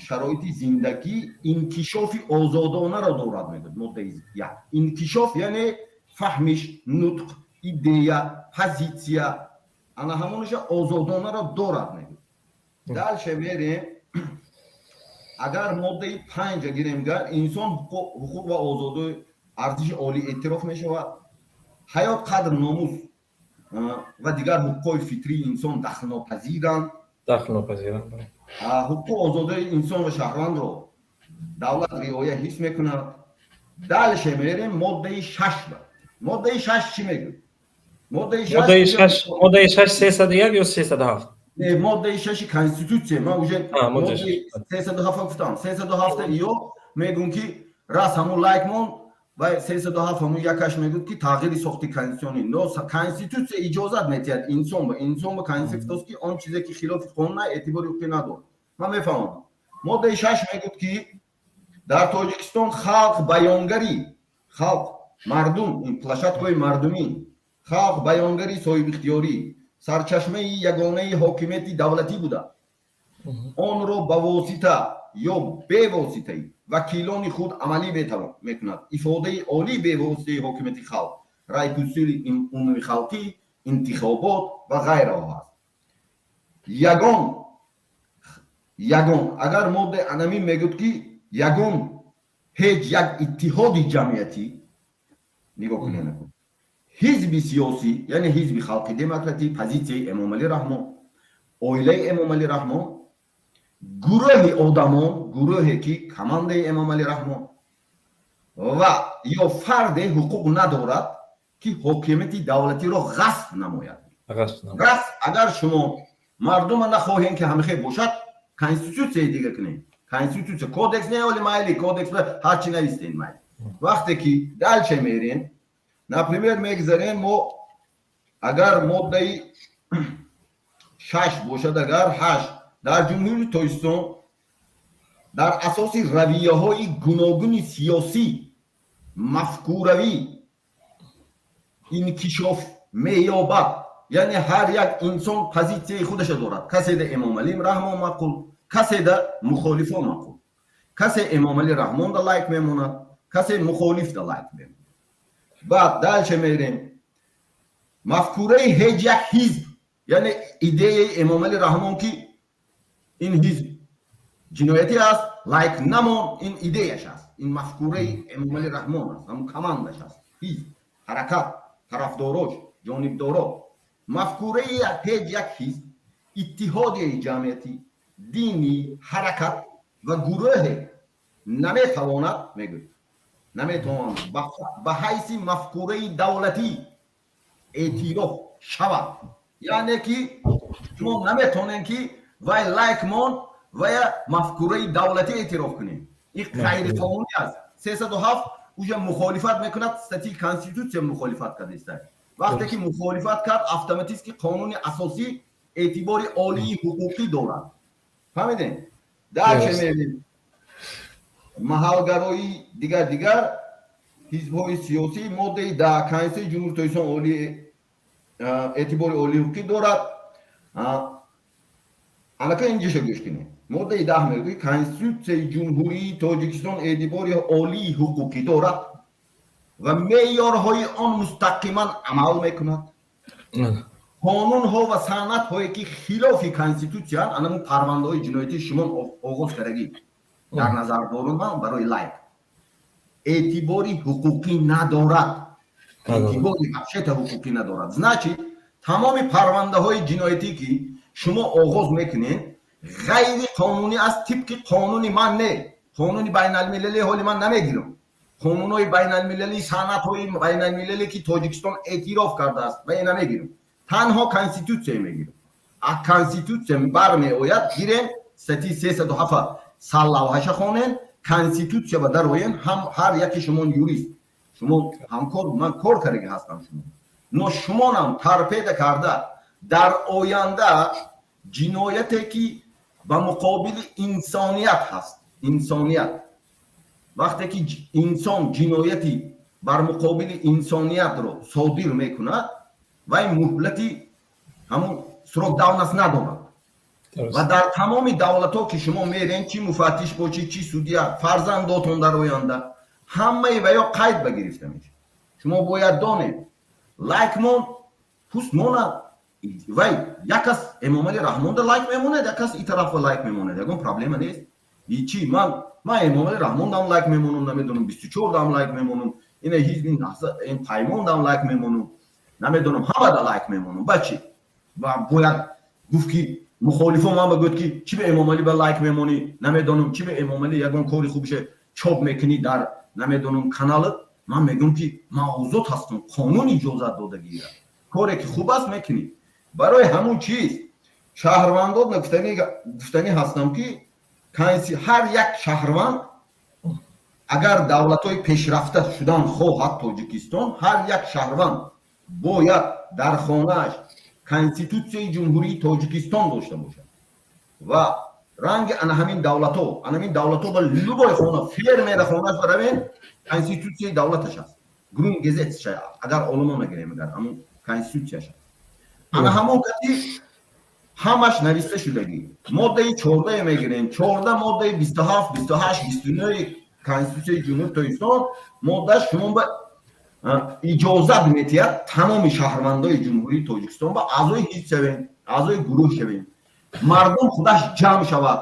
шароити зиндагӣ, инкишофи озодонаро дорад, мегӯяд моддаи 1. Инкишоф яъне фаҳмиш, нутқ, идея, позитсия, ана ҳамонаша озодонаро дорад, мегӯяд. Дальше мерем, агар моддаи 5-а гирем, гар инсон ҳуқуқ ва озодии арзиши олӣ эътироф мешавад, ҳаёт, қадр, номус ва дигар ҳуқуқҳои фитрии инсон дахлнопазиранд. Дахлнопазиранд. Ҳуқуқу озодии инсон ва шаҳрвандро давлат риоя ҳис мекунад. Дальше мерем моддаи 6. Моддаи 6 чӣ мегӯяд? Моддаи 6, моддаи 6, 301 ё 307? Не, моддаи шаши Конститутсия. Ман уже моддаи 307 гуфтам. 307 ё мегӯм, ки рас ҳамун лайк мон ва 307 ҳамун якаш мегӯд, ки тағйири сохти конститутсионӣ. Но Конститутсия иҷозат метиҳад инсон ба инсон ба конститутсия, ки он чизе ки хилофи қонун эътибори ҳуқуқӣ надорад. Ман мефаҳмам, моддаи 6 мегӯд, ки дар Тоҷикистон халқ баёнгари, халқ, мардум, площадкаҳои мардумӣ, халқ баёнгари соҳибихтиёрӣ, сарчашмаи ягонаи ҳокимияти давлатӣ буда, онро ба восита ё бевоситаи вакилони худ амалӣ мекунад. Ифодаи олии бевоситаи ҳокимияти халқ райпурсии умумихалқӣ, интихобот ва ғайраҳо аст. Ягон агар моддаи анамин мегӯд, ки ягон ҳеҷ як иттиҳоди ҷамъиятӣ, нигоҳ кунед, ҳизби сиёсӣ, яъне Ҳизби халқи демократӣ, позитсияи Эмомалӣ Раҳмон, оилаи Эмомалӣ Раҳмон, гурӯҳи одамон, гурӯҳе ки командаи Эмомалӣ Раҳмон ва ё фарде ҳуқуқ надорад, ки ҳокимияти давлатиро ғасб намояд. Ғасб. Агар шумо мардума нахоҳем, ки ҳамихел бошад, конститутсияи дига кунем. Конститутсия, кодекс не, оли майли, кодекс ҳарчи навистем, майли. Вақте ки дальше мерем, например, мегзарем мо, агар моддаи 6 бошад, агар 8: дар Ҷумҳурии Тоҷикистон дар асоси равияҳои гуногуни сиёсӣ, мафкуравӣ инкишоф меёбад. Яъне ҳар як инсон позитсияи худаша дорад. Каседа Эмомалӣ Раҳмон маъқул, каседа мухолифон маъқул, касе Эмомалӣ Раҳмонда лайк мемонад, касе мухолифда лайк мемонад. Баъд дальше мерем: мафкураи ҳеҷ як ҳизб, яъне идеяи Эмомалӣ Раҳмон, ки ин ҳизб ҷиноятӣ аст, лайк намон, ин идеяш аст, ин мафкураи Эмомалӣ Раҳмон аст, ҳамун командаш аст, ҳизб, ҳаракат, тарафдорош, ҷонибдоро. Мафкураи ҳеҷ як ҳизб, иттиҳодияи ҷамъиятӣ, динӣ, ҳаракат ва гурӯҳе наметавонад, мегӯяд, наметавонад ба ҳайси мафкураи давлатӣ эътироф шавад. Яъне ки шумо наметавонем, ки вай лайк мон вая мафкураи давлатӣ эътироф кунем. Ин ғайриқонунӣ аст. 307 уже мухолифат мекунад, статьи Конститутсия мухолифат кардааст. Вақте ки мухолифат кард, автоматически қонуни асосӣ эътибори олии ҳуқуқӣ дорад. Фаҳмидем? Дальше мерем: маҳалгароӣ, дигар дигар ҳизбҳои сиёсӣ. Моддаи 10: Конститутсияи Ҷумҳури Тоҷикистон эътибори олии ҳуқуқӣ дорад. Анака инҷаша гӯш кунед. Моддаи 10 мегӯяд: Конститутсияи Ҷумҳурии Тоҷикистон эътибори олии ҳуқуқӣ дорад ва меъёрҳои он мустақиман амал мекунад. Қонунҳо ва санадҳое, ки хилофи Конститутсияанд, анамун парвандаҳои ҷиноятии шумо оғоз кардагӣ дар назар дорум ман барои лайк, эътибори ҳуқуқӣ надорад, эътибори вообще-то ҳуқуқӣ надорад. Значит, тамоми парвандаҳои ҷиноятӣ, ки шумо оғоз мекунед, ғайриқонунӣ аст. Тибқи қонуни ман не, қонуни байналмилалӣ ҳоли ман намегирам, қонунҳои байналмилалӣ, санадҳои байналмилалӣ, ки Тоҷикистон эътироф кардааст, ва намегирам, танҳо Конститутсия мегирам. А Конститутсия бармеояд, гирем статьи 307, сарлавҳаша хонен, Конститутсия ба дароен. Ҳам ҳар яке шумо юрист, шумо ҳамкор, ман кор кардаги ҳастам шумо, но шумонам торпеда карда. Дар оянда ҷинояте, ки ба муқобили инсоният ҳаст, инсоният, вақте ки инсон ҷинояти бар муқобили инсониятро содир мекунад, вай муҳлати ҳамун срок давность надорад. Ва дар тамоми давлатҳо, ки шумо мерен, чӣ муфаттиш бошӣ, чӣ судья, фарзандотон дар оянда ҳамаи ваё қайд ба гирифта мешавад. Шумо бояд донед, лайкмон пуст монад, вай як кас Эмомали Раҳмонда лайк мемонад, як кас и тарафа лайк мемонад, ягон проблема нест. И чӣ, ман Эмомали Раҳмондам лайк мемонам, намедонам, 24-дам лайк мемонам, ина ҳизби ин Паймондам лайк мемонам, намедонам, ҳамада лайк мемонам. Ба чӣ бояд гуфт, ки мухолифон ман ба гӯяд, ки чӣ ба Эмомалӣ ба лайк мемонӣ, намедонам, чӣ ба Эмомалӣ ягон кори хубше чоп мекунӣ дар, намедонам, каналат? Ман мегӯям, ки ман озод ҳастам, қонун иҷозат додагира, коре ки хуб аст, мекунӣ. Барои ҳамун чиз Шаҳрвандон, гуфтанӣ ҳастам, ки ҳар як шаҳрванд, агар давлатҳои пешрафта шудан хоҳад Тоҷикистон, ҳар як шаҳрванд бояд дар хонааш Конститутсияи Ҷумҳурии Тоҷикистон дошта бошад ва ранги ана ҳамин давлатҳо, ана ҳамин давлатҳо ба любой хона, фермера хонааш баравем, конститутсияи давлаташ аст, Grundgesetz, агар олимон нагирем, агар ҳамон конститутсияш аст, ана ҳамон кати ҳамаш нависта шудагӣ. Моддаи 14 мегирем, 14, моддаи 27, 28, 29 Конститутсияи Ҷумҳурии Тоҷикистон моддааш шумо ба иҷозат метиҳад, тамоми шаҳрвандои Ҷумҳурии Тоҷикистон ба аъзои ҳизб шавем, аъзои гурӯҳ шавем, мардум худаш ҷамъ шавад,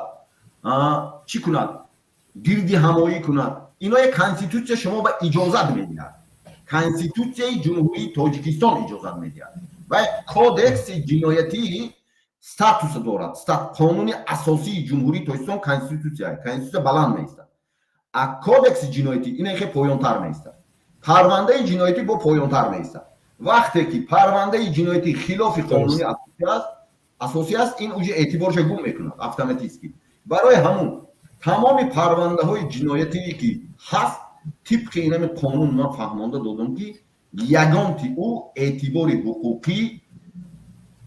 чӣ кунад, гирди ҳамоӣ кунад. Иное Конститутсия шумо ба иҷозат медиҳад, Конститутсияи Ҷумҳурии Тоҷикистон иҷозат медиҳад ва Кодекси ҷиноятӣ статуса дорад. Қонуни асосии Ҷумҳурии Тоҷикистон Конститутсия, Конститутсия баланд меистад, а Кодекси ҷиноятӣ ина хе поёнтар меистад, парвандаи ҷиноятӣ бо поёнтар меистад. Вақте ки парвандаи ҷиноятӣ хилофи қонуни асосӣ аст, ин уже эътиборша гум мекунад автоматически. Барои ҳамун тамоми парвандаҳои ҷиноятие ки ҳаст, тибқи инами қонун ман фаҳмонда додам, ки ягонти ӯ эътибори ҳуқуқӣ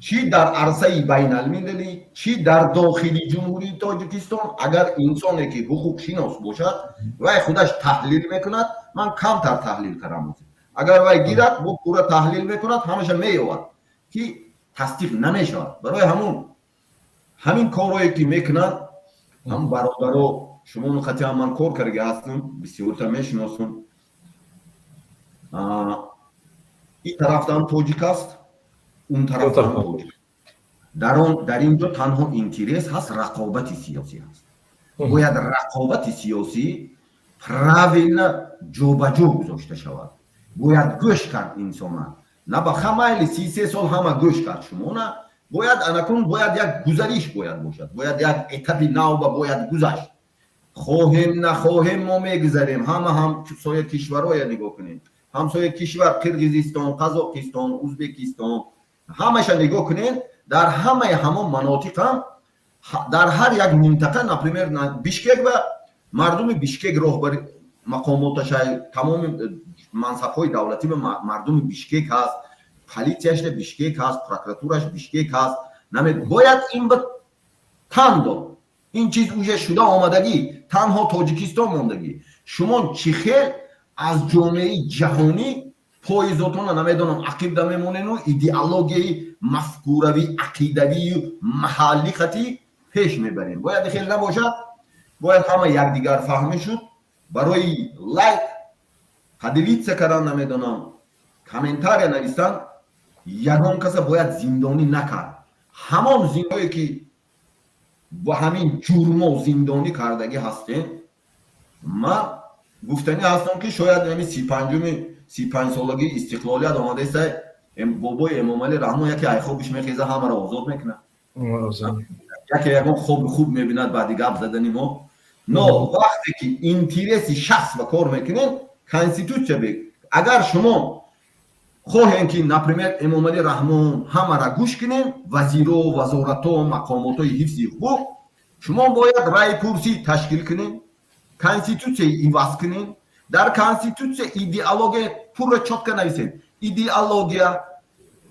чӣ дар арсаи байналмилалӣ, чӣ дар дохили Ҷумҳурии Тоҷикистон, агар инсоне ки ҳуқуқшинос бошад, вай худаш таҳлил мекунад. Ман камтар таҳлил кардам. Агар вай гирад, бо пурра таҳлил мекунад, ҳамаша меёвад, ки тасдиқ намешавад. Барои ҳамун ҳамин корҳое ки мекунанд ҳам бародаро, шумо қатъиан ман кор карда ҳастам, бисёрта мешиносам. Ин тарафтам тоҷик аст, он тарафтам тоҷик. Дар ин ҷо танҳо интерес ҳаст, рақобати сиёсӣ ҳаст. Бояд рақобати сиёсӣ правильно ҷобаҷо гузошта шавад. Бояд гӯш кард инсона. На ба хамайли 33 сол ҳама гӯш кард шумона. Бояд анакун бояд як гузариш бояд бошад, бояд як этапи навба бояд гузашт. Хоҳем, нахоҳем, мо мегузарем. Ҳама ҳамсоя кишварҳоя нигоҳ кунем, ҳамсоя кишвар Қирғизистон, Қазоқистон, Узбекистон, ҳамаша нигоҳ кунем. Дар ҳамаи ҳамон манотиқ ҳам, дар ҳар як минтақа, например, Бишкек ва мардуми Бишкек роҳбари мақомоташа, тамоми мансабҳои давлатӣ ба мардуми Бишкек ҳаст, политсияш Бишкек ҳаст, прокуратураш Бишкек ҳаст. Бояд ин ба тан дод. Ин чиз уже шуда омадагӣ, танҳо Тоҷикистон мондагӣ. Шумо чӣ хел аз ҷомеаи ҷаҳонӣ поизотона, намедонам, ақибда мемонену идеологияи мафкуравӣ, ақидавию маҳаллӣ хати пеш мебарем? Бояд хел набошад, бояд ҳама якдигар фаҳмӣ шуд. Барои лайк, поделиться кардан, намедонам, комментария навистан ягон каса бояд зиндонӣ накард. Ҳамон зиндое ки бо ҳамин ҷурмо зиндонӣ кардагӣ ҳастем, ман гуфтанӣ ҳастам, ки шояд ами 35-уми, 35-солагии истиқлолият омадаиста, бобои Эмомалӣ Раҳмон яке айхобиш мехеза, ҳамаро озод мекунад, яке ягон хоби хуб мебинад баъди гап задани мо. Но вақте ки интереси шахс ба кор мекунем, конститутсия бе, агар шумо хоҳем, ки, например, Эмомалӣ Раҳмон ҳамаро гӯш кунем, вазиро, вазоратҳо, мақомотҳои ҳифзи ҳуқуқ, шумо бояд райпурсӣ ташкил кунем, конститутсияи иваз кунем, дар конститутсия идеология пурра чётко нависем, идеология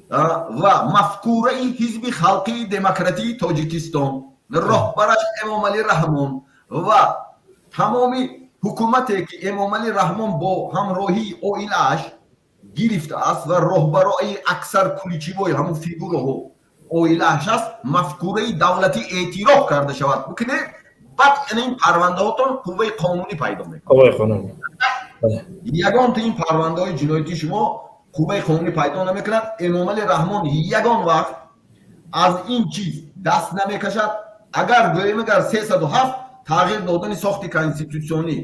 ва мафкураи Ҳизби Халқии Демократии Тоҷикистон, роҳбараш Эмомалӣ Раҳмон ва тамоми ҳукумате ки Эмомалӣ Раҳмон бо ҳамроҳии оилааш гирифтааст ва роҳбарои аксар ключевой ҳамун фигураҳо оилааш аст, мафкураи давлатӣ эътироф карда шавад, бикунед. Баъд ин парвандаҳотон қувваи қонунӣ пайдо мекунад. Ягонта ин парвандаҳои ҷиноятии шумо қувваи қонунӣ пайдо намекунад. Эмомалӣ Раҳмон ягон вақт аз ин чиз даст намекашад. Агар гӯем, агар 307 тағйир додани сохти конститутсионӣ,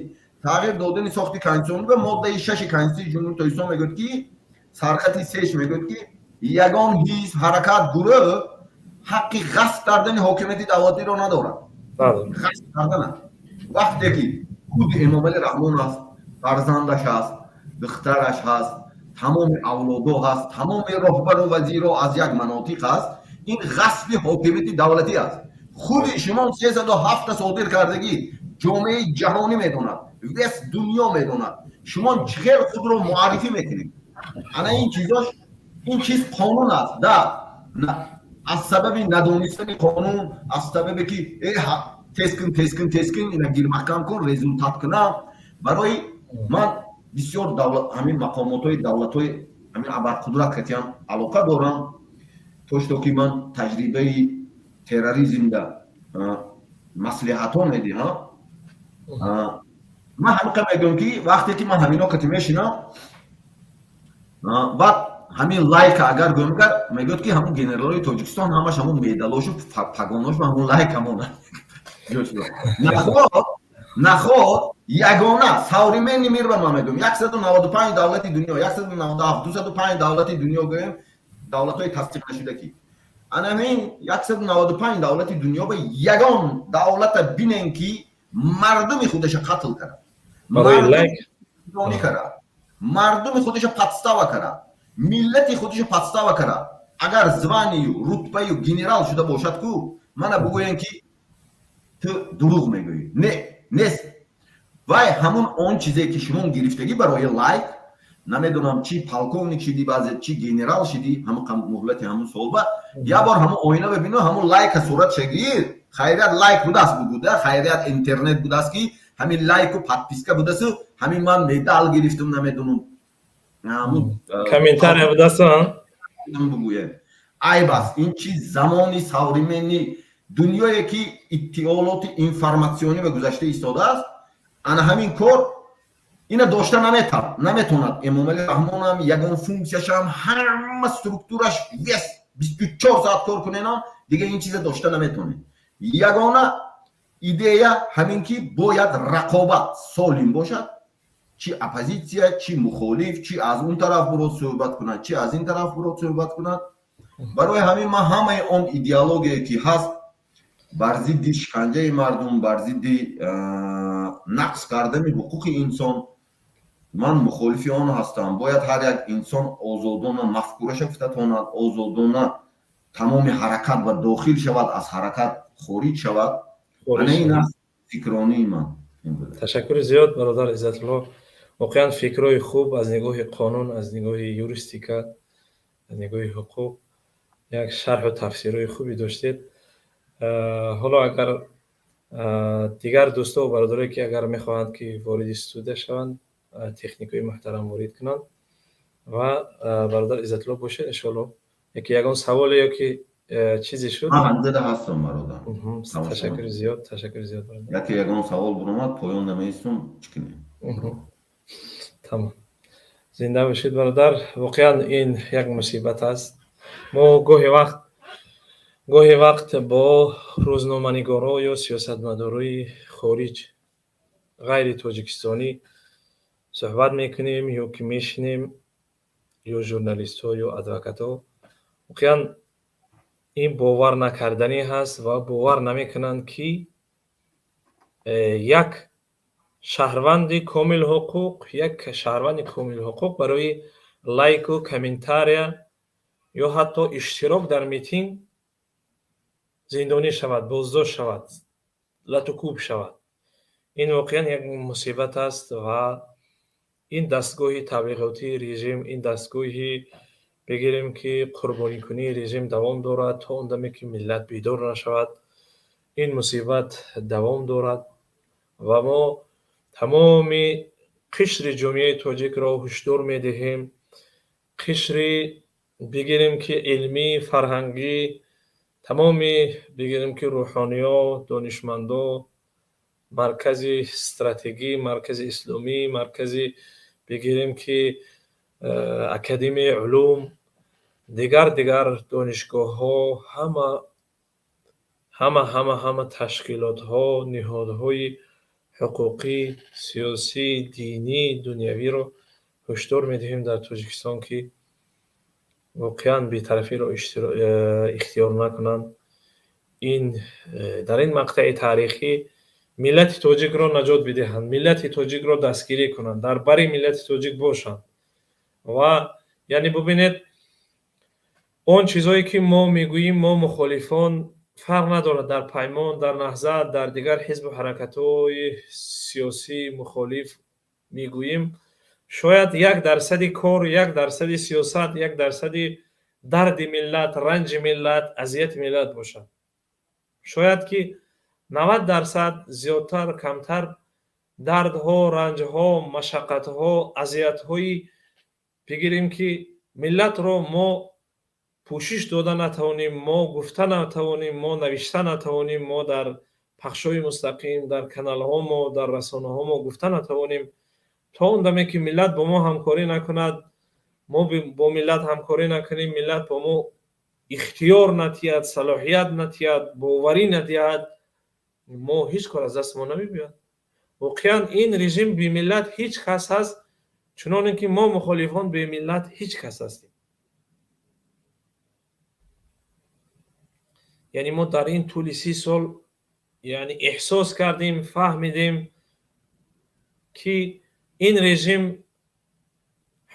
тағйир додани сохти конститутсионӣ ба моддаи 6-и Конститутсияи Ҷумҳурии Тоҷикистон мегӯяд, ки сархати сеш мегӯяд, ки ягон ҳизб, ҳаракат, гурӯҳ ҳаққи ғасб кардани ҳокимияти давлатиро надорад. Ғасб кардана, вақте ки худи Эмомалӣ Раҳмон аст, фарзандаш ҳаст, духтараш ҳаст, тамоми авлодо ҳаст, тамоми роҳбару вазиро аз як манотиқ ҳаст. Ин ғасби ҳокимияти давлатӣ аст. Худи шумо 307-та содир кардагӣ, ҷомеаи ҷаҳонӣ медонад, весь дунё медонад. Шумо чӣ хел худро муаррифӣ мекунед? Ана ин чизош, ин чиз қонун аст да. Аз сабаби надонистани қонун, аз сабабе ки тез кун, тез кун, тез кун, ина гир, маҳкам кун, результат кунам. Барои ман бисёр ҳамин мақомотҳои давлатҳои ҳамин абарқудрат катиам алоқа дорам, то что ки ман таҷрибаи терроризмда маслиҳатҳо медиҳам. Ман ҳамиқа мегӯям, ки вақте ки ман ҳамино кати мешинам, баъд ҳамин лайка агар гӯям, гар мегӯяд, ки ҳамун генералои Тоҷикистон ҳамаш ҳамун медалошу пагоношу ҳамун лайка монад. Наход ягона современный мир ба ман мегӯям, 195 давлати дунё, 197, 205 давлати дунё гӯем, давлатҳои тасдиқ нашуда, ки анамин 195 давлати дунё ба ягон давлата бинем, ки мардуми худаша қатл карад, карад, мардуми худаша подстава карад, миллати худаша подстава карад, агар звание ю рутбаю генерал шуда бошад ку, мана бугӯем, ки ту дурӯғ мегӯӣ. Не, нест. Вай ҳамун он чизе, ки шумо гирифтагӣ барои лайк, намедонам, чи полковник шидӣ, баъзе чи генерал шидӣ, ҳамун муҳлати ҳамун солба як бор ҳамун оина бибино, ҳамун лайка суратша гир. Хайрият лайк будааст, бугуда хайрият интернет будааст, ки ҳамин лайку подписка будасту ҳамин ман медал гирифтум, намедонам. Комментария будааст. Бугӯем, айб аст ин чиз. Замони современный дунёе, ки иттиолоти информатсионӣ ба гузашта истодааст, ана ҳамин кор ина дошта наметавонад. Эмомали Раҳмонам, ягон функсияшам, ҳама структураш, весь 24 соат кор куненам, дига ин чиза дошта наметавонед. Ягона идея ҳамин, ки бояд рақобат солим бошад, чи оппозитсия, чи мухолиф, чи аз он тараф бурод суҳбат кунад, чи аз ин тараф бурод суҳбат кунад. Барои ҳамин ман ҳамаи он идеологие, ки ҳаст бар зидди шиканҷаи мардум, бар зидди нақз кардани ҳуқуқи инсон, ман мухолифи он ҳастам. Бояд ҳар як инсон озодона мафкураша гуфта тавонад, озодона тамоми ҳаракат ба дохил шавад, аз ҳаракат хориҷ шавад. Ана ин аст фикронии ман. Ташаккури зиёд, бародар Иззатулло. Воқеан фикрҳои хуб, аз нигоҳи қонун, аз нигоҳи юристика, аз нигоҳи ҳуқуқ як шарҳу тафсирҳои хубе доштед. Ҳоло агар дигар дӯстову бародарое, ки агар мехоҳанд, ки вориди студия шаванд, техникҳои муҳтарам ворид кунанд ва бародар Иззатулло бошед, иншоалло, яки ягон саволе ё ки чизе шуд. Ман ҳамзада ҳастам, бародар. Ташаккури зиёд, ташаккури зиёд, бародар. Яке ягон савол буромад, поён намеистум, чӣ кунем? Тамом, зинда бошед, бародар. Воқеан ин як мусибат аст. Мо гоҳе вақт бо рӯзноманигоро ё сиёсатмадорои хориҷ, ғайри тоҷикистонӣ суҳбат мекунем ё ки мешинем, ё журналистҳо, ё адвокатҳо. Воқеан ин бовар накарданӣ ҳаст ва бовар намекунанд, ки як шаҳрванди комилҳуқуқ, як шаҳрванди комилҳуқуқ барои лайку комментария ё ҳатто иштирок дар митинг зиндонӣ шавад, боздошт шавад, латукӯб шавад. Ин воқеан як мусибат аст ва ин дастгоҳи таблиғотии режим, ин дастгоҳи, бигирем, ки қурбоникунии режим давом дорад. То он даме, ки миллат бедор нашавад, ин мусибат давом дорад. Ва мо тамоми қишри ҷомеаи тоҷикро ҳушдор медиҳем, қишри, бигирем, ки илмӣ, фарҳангӣ, тамоми, бигирем, ки рӯҳониё, донишмандо, маркази стратегӣ, маркази исломӣ, маркази, бигирем, ки Академияи улум, дигар дигар донишгоҳҳо, ҳама ҳама ҳама ҳама ташкилотҳо, ниҳодҳои ҳуқуқӣ, сиёсӣ, динӣ, дунявиро ҳушдор медиҳем дар Тоҷикистон, ки воқеан бетарафиро ихтиёр накунанд. Ин дар ин мақтаи таърихӣ миллати тоҷикро наҷот бидиҳанд, миллати тоҷикро дастгирӣ кунанд, дар бари миллати тоҷик бошанд. Ва яъне бубинед, Он чизҳое, ки мо мегӯем, мо мухолифон, фарқ надорад, дар Паймон, дар Наҳзат, дар дигар ҳизбу ҳаракатҳои сиёсии мухолиф мегӯем, шояд 1 дарсади кор, 1 дарсади сиёсат, 1 дарсади дарди миллат, ранҷи миллат, азияти миллат бошад. Шояд ки 90 дарсад, зиёдтар, камтар, дардҳо, ранҷҳо, машаққатҳо, азиятҳои, бигирем ки, миллатро мо пӯшиш дода натавонем, мо гуфта натавонем, мо навишта натавонем, мо дар пахшҳои мустақим, дар каналҳо мо, дар расонаҳо мо гуфта натавонем. То он даме ки миллат бо мо ҳамкорӣ накунад, мо бо миллат ҳамкорӣ накунем, миллат бо мо ихтиёр натиҳад, салоҳият натиҳад, боварӣ надиҳад, мо ҳеҷ кор аз дасти мо намебиёд. Воқеан, ин режим бемиллат ҳеҷ кас ҳаст, чуноне ки мо мухолифон бемиллат ҳеҷ кас ҳастем. Яъне мо дар ин тӯли 30 сол, яъне, эҳсос кардем, фаҳмидем, ки ин режим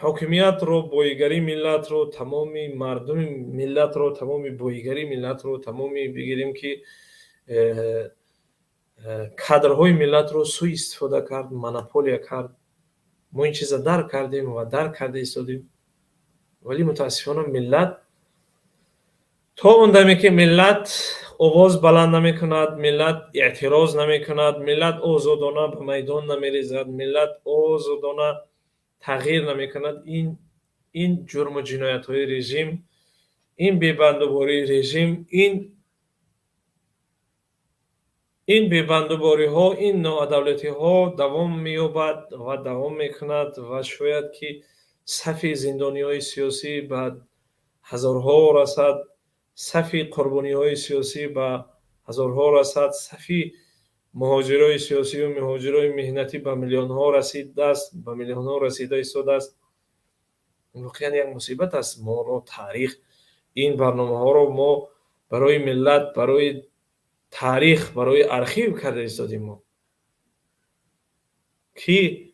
ҳокимиятро, боигарии миллатро, тамоми мардуми миллатро, тамоми боигарии миллатро, тамоми, бигирем ки, кадрҳои миллатро сӯистифода кард, монополия кард. Мо ин чиза дарк кардем ва дарк карда истодем, вале мутаассифона миллат, то он даме ки миллат овоз баланд намекунад, миллат эътироз намекунад, миллат озодона ба майдон намерезад, миллат озодона тағйир намекунад, ин ҷурму ҷиноятҳои режим, ин бебандубории режим, ин бебандубориҳо, ин ноадолатиҳо давом меёбад ва давом мекунад. Ва шояд ки сафи зиндониҳои сиёсӣ ба ҳазорҳо расад, сафи қурбониҳои сиёсӣ ба ҳазорҳо расад, сафи муҳоҷирои сиёсию муҳоҷирои меҳнатӣ ба миллионҳо расидааст, ба миллионҳо расида истодааст. Воқеан, як мусибат аст. Моро таърих, ин барномаҳоро мо барои миллат, барои таърих, барои архив карда истодем мо, ки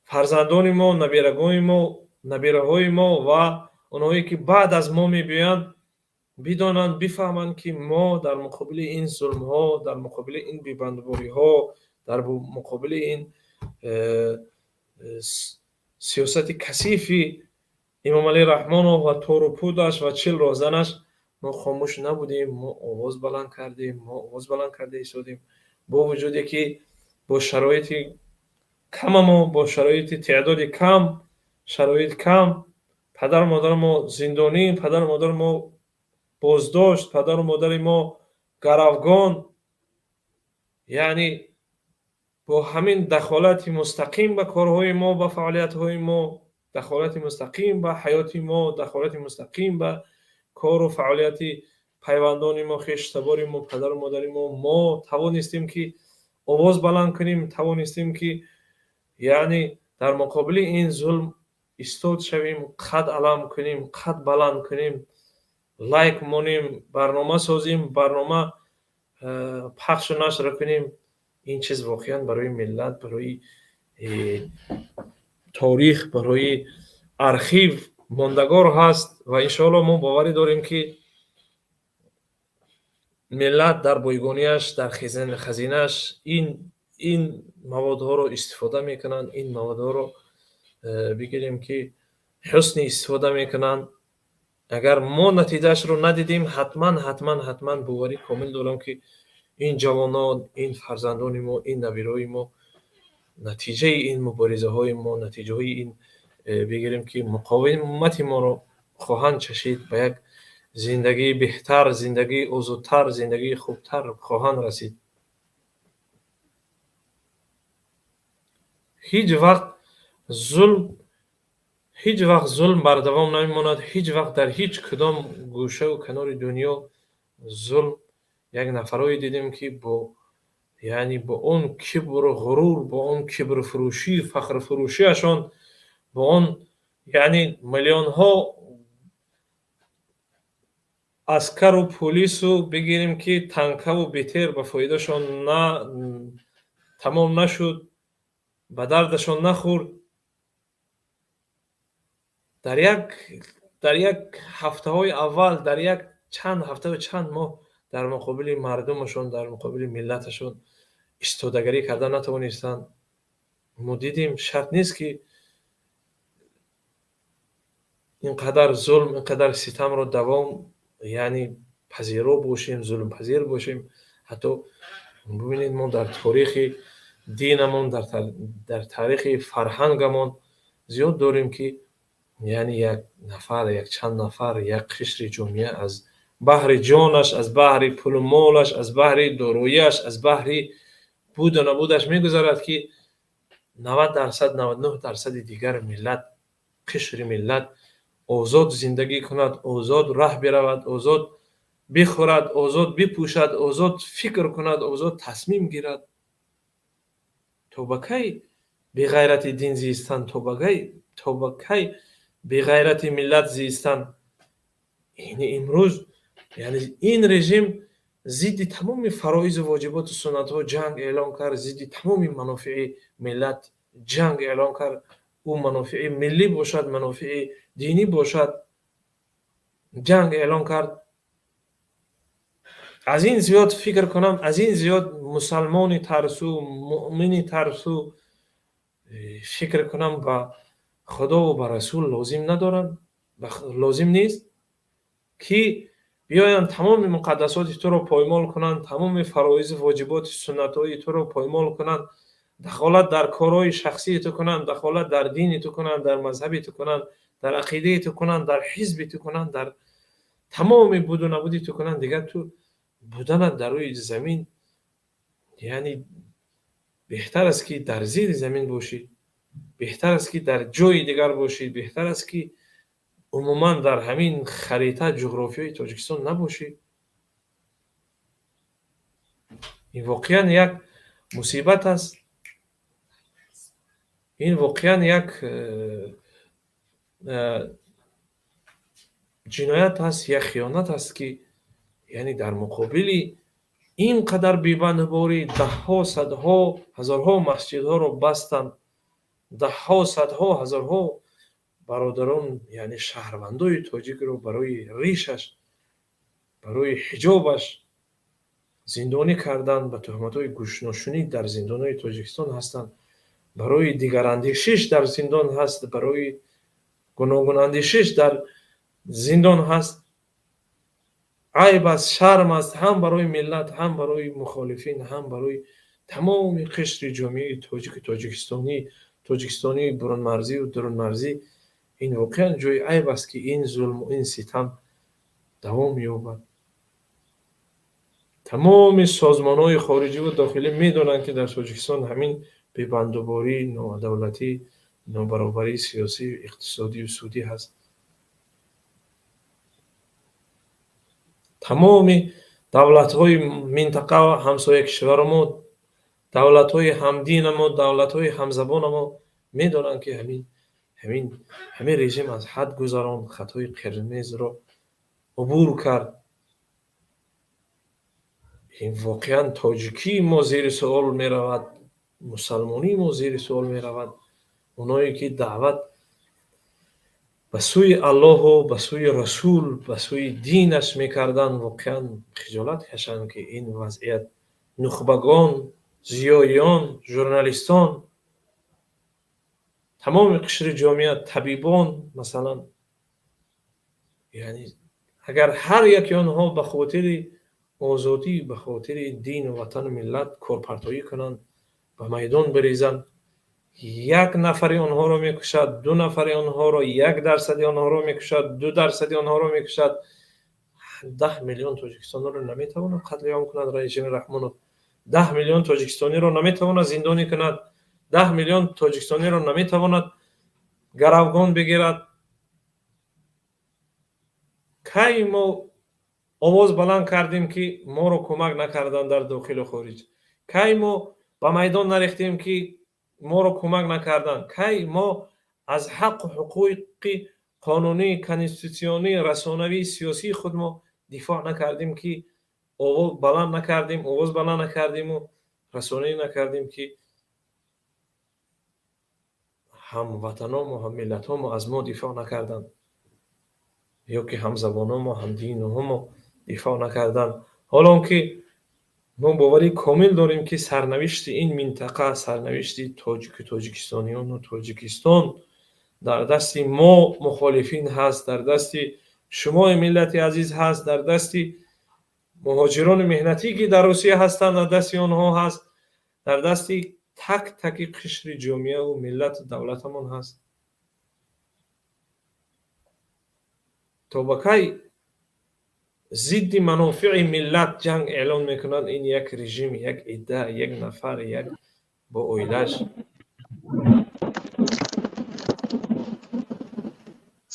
фарзандони мо, набирагони мо, набираҳои мо ва онҳое ки баъд аз мо мебиёянд, бидонанд, бифаҳманд, ки мо дар муқобили ин зулмҳо, дар муқобили ин бебандубориҳо, дар муқобили ин сиёсати касифи Эмомалӣ Раҳмонов ва тору пудаш ва 40 роҳзанаш мо хомӯш набудем, мо овоз баланд кардем, мо овоз баланд карда истодем. Бо вуҷуде ки бо шароити камамо, бо шароити теъдоди кам, шароит кам, падару модари мо зиндонӣ, падару модари мо боздошт, падару модари мо гаравгон, яъне бо ҳамин дахолати мустақим ба корҳои мо, ба фаъолиятҳои мо, дахолати мустақим ба ҳаёти мо, дахолати мустақим ба кору фаъолияти пайвандони мо, хештабори мо, падару модари мо, мо тавонистем ки овоз баланд кунем, тавонистем ки, яъне, дар муқобили ин зулм истод шавем, қад алам кунем, қад баланд кунем, лайк монем, барнома созем, барнома пахшу нашр кунем. Ин чиз воқеан барои миллат, барои торих, барои архив мондагор ҳаст. Ва иншоалло мо боварӣ дорем, ки миллат дар бойгониаш, дар хазинааш ин маводҳоро истифода мекунанд, ин маводҳоро, бигирем ки, ҳусни истифода мекунанд. Агар мо натиҷаашро надидем, ҳатман, ҳатман, ҳатман боварӣ комил дорам, ки ин ҷавонон, ин фарзандони мо, ин набираҳои мо натиҷаи ин муборизаҳои мо, натиҷаҳои ин, бигирем ки, муқовимати моро хоҳанд чашид, ба як зиндагии беҳтар, зиндагии озодтар, зиндагии хубтар хоҳанд расид. Ҳеҷ вақт зулм, ҳеҷ вақт зулм бардавом намемонад. Ҳеҷ вақт дар ҳеҷ кудом гӯшаву канори дунё зулм. Як нафарое дидем, ки бо, яъне, бо он кибру ғурур, бо он кибрфурӯшӣ, фахрфурӯшиашон, бо он, яъне, миллионҳо аскару пулису, бигирем ки, танкаву БТР ба фоидашон на тамом нашуд, ба дардашон нахӯрд. Дар як Дар як ҳафтаҳои аввал, дар як чанд ҳафтаву чанд моҳ дар муқобили мардумашон, дар муқобили миллаташон истодагарӣ карда натавонистанд. Мо дидем, шарт нест, ки ин қадар зулм, ин қадар ситамро давом, яъне пазиро бошем, зулмпазир бошем. Ҳатто бубинед, мо дар таърихи динамон, дар таърихи фарҳангамон зиёд дорем, ки яъне як нафар, як чанд нафар, як қишри ҷомеа аз баҳри ҷонаш, аз баҳри пулу молаш, аз баҳри дороияш, аз баҳри буду набудаш мегузарад, ки 90%, 99%-и дигари миллат, қишри миллат озод зиндагӣ кунад, озод раҳ биравад, озод бихӯрад, озод бипӯшад, озод фикр кунад, озод тасмим гирад. То ба кай беғайрати дин зистан? То ба кай беғайрати миллат зистан? Яъне имрӯз, яъне ин режим зидди тамоми фароизу воҷиботу суннатҳо ҷанг эълон кард, зидди тамоми манофеи миллат ҷанг эълон кард. Ӯ манофеи миллӣ бошад, манофеи динӣ бошад, ҷанг эълон кард. Аз ин зиёд, фикр кунам, аз ин зиёд мусалмони тарсу, муъмини тарсу, фикр кунам, ба Худову ба Расул лозим надоранд, лозим нест, ки биёянд, тамоми муқаддасоти туро поймол кунанд, тамоми фароизу воҷиботи суннатҳои туро поймол кунанд, дахолат дар корҳои шахсии ту кунанд, дахолат дар дини ту кунанд, дар мазҳаби ту кунанд, дар ақидаи ту кунанд, дар ҳизби ту кунанд, дар тамоми буду набуди ту кунанд. Дигар ту буданат дар рӯи замин, яъне беҳтар аст, ки дар зери замин бошӣ, беҳтар аст, ки дар ҷои дигар бошӣ, беҳтар аст, ки умуман дар ҳамин харита ҷуғрофиёи Тоҷикистон набошӣ. Ин воқеан як мусибат аст, ин воқеан як ҷиноят аст, як хиёнат аст, ки яъне дар муқобили ин қадар бебандуборӣ даҳҳо, садҳо, ҳазорҳо масҷидҳоро бастанд, даҳҳо, садҳо, ҳазорҳо бародарон, яъне шаҳрвандои тоҷикро барои ришаш, барои ҳиҷобаш зиндонӣ карданд, ба туҳматҳои гӯшношунид дар зиндонҳои Тоҷикистон ҳастанд, барои дигарандешиш дар зиндон ҳаст, барои гуногунандешиш дар зиндон ҳаст. Айб аст, шарм аст ҳам барои миллат, ҳам барои мухолифин, ҳам барои тамоми қишри ҷомеаи тоҷику тоҷикистонӣ, тоҷикистонии бурунмарзию дурунмарзӣ. Ин воқеан ҷои айб аст, ки ин зулму ин ситам давом меёбад. Тамоми созмонҳои хориҷиву дохилӣ медонанд, ки дар Тоҷикистон ҳамин бебандуборӣ, ноадолатӣ, нобаробарии сиёсӣ, иқтисодию судӣ ҳаст. Тамоми давлатҳои минтақа, ҳамсоя кишваро, давлатҳои ҳамдинамо, давлатҳои ҳамзабонамо медонанд, ки ҳамин режим аз ҳад гузаронд, хатҳои қирмизро убур кард. Ин воқеан тоҷикии мо зери суол меравад, мусалмонии мо зери суол меравад. Оное ки даъват ба сӯи Аллоҳу ба сӯи Расул, ба сӯи динаш мекарданд, воқеан хиҷолат кашанд, ки ин вазъият. Нухбагон, зиёиён, журналистон, тамоми қишри ҷомеа, табибон масалан, яъне агар ҳар яки онҳо ба хотири озодӣ, ба хотири дину ватану миллат корпартоӣ кунанд, ба майдон бирезанд, як нафари онҳоро мекушад, ду нафари онҳоро, 1%-и онҳоро мекушад, 2%-и онҳоро мекушад, 10 миллион тоҷикистониро наметавонад қатли ом кунад режими Раҳмонов, 10 миллион тоҷикистониро наметавонад зиндонӣ кунад, 10 миллион тоҷикистониро наметавонад гаравгон бигирад. Кай мо овоз баланд кардем, ки моро кӯмак накарданд дар дохилу хориҷ? Кай мо ба майдон нарехтем, ки моро кӯмак накарданд? Кай мо аз ҳаққу ҳуқуқи қонунӣ, конститутсионӣ, расонавии, сиёсии худ мо дифоъ накардем, ки овоз баланд накардем, овоз баланд накардему расонаӣ накардем, ки ҳамватаному ҳаммиллатҳомо аз мо дифоъ накарданд? Ё ки ҳамзабонҳомо, ҳамдинуҳомо дифоъ накарданд. Ҳоло он ки мо боварии комил дорем, ки сарнавишти ин минтақа, сарнавишти тоҷику тоҷикистониёну Тоҷикистон дар дасти мо мухолифин ҳаст, дар дасти шумои миллати азиз ҳаст, дар дасти муҳоҷирони меҳнатӣ, ки дар Русия ҳастанд, дар дасти онҳо ҳаст, дар дасти так таки қишри ҷомеаву миллату давлатамон ҳаст. То ба кай зидди манофеи миллат ҷанг эълон мекунад ин як режим, як идда, як нафар, як бо оилаш?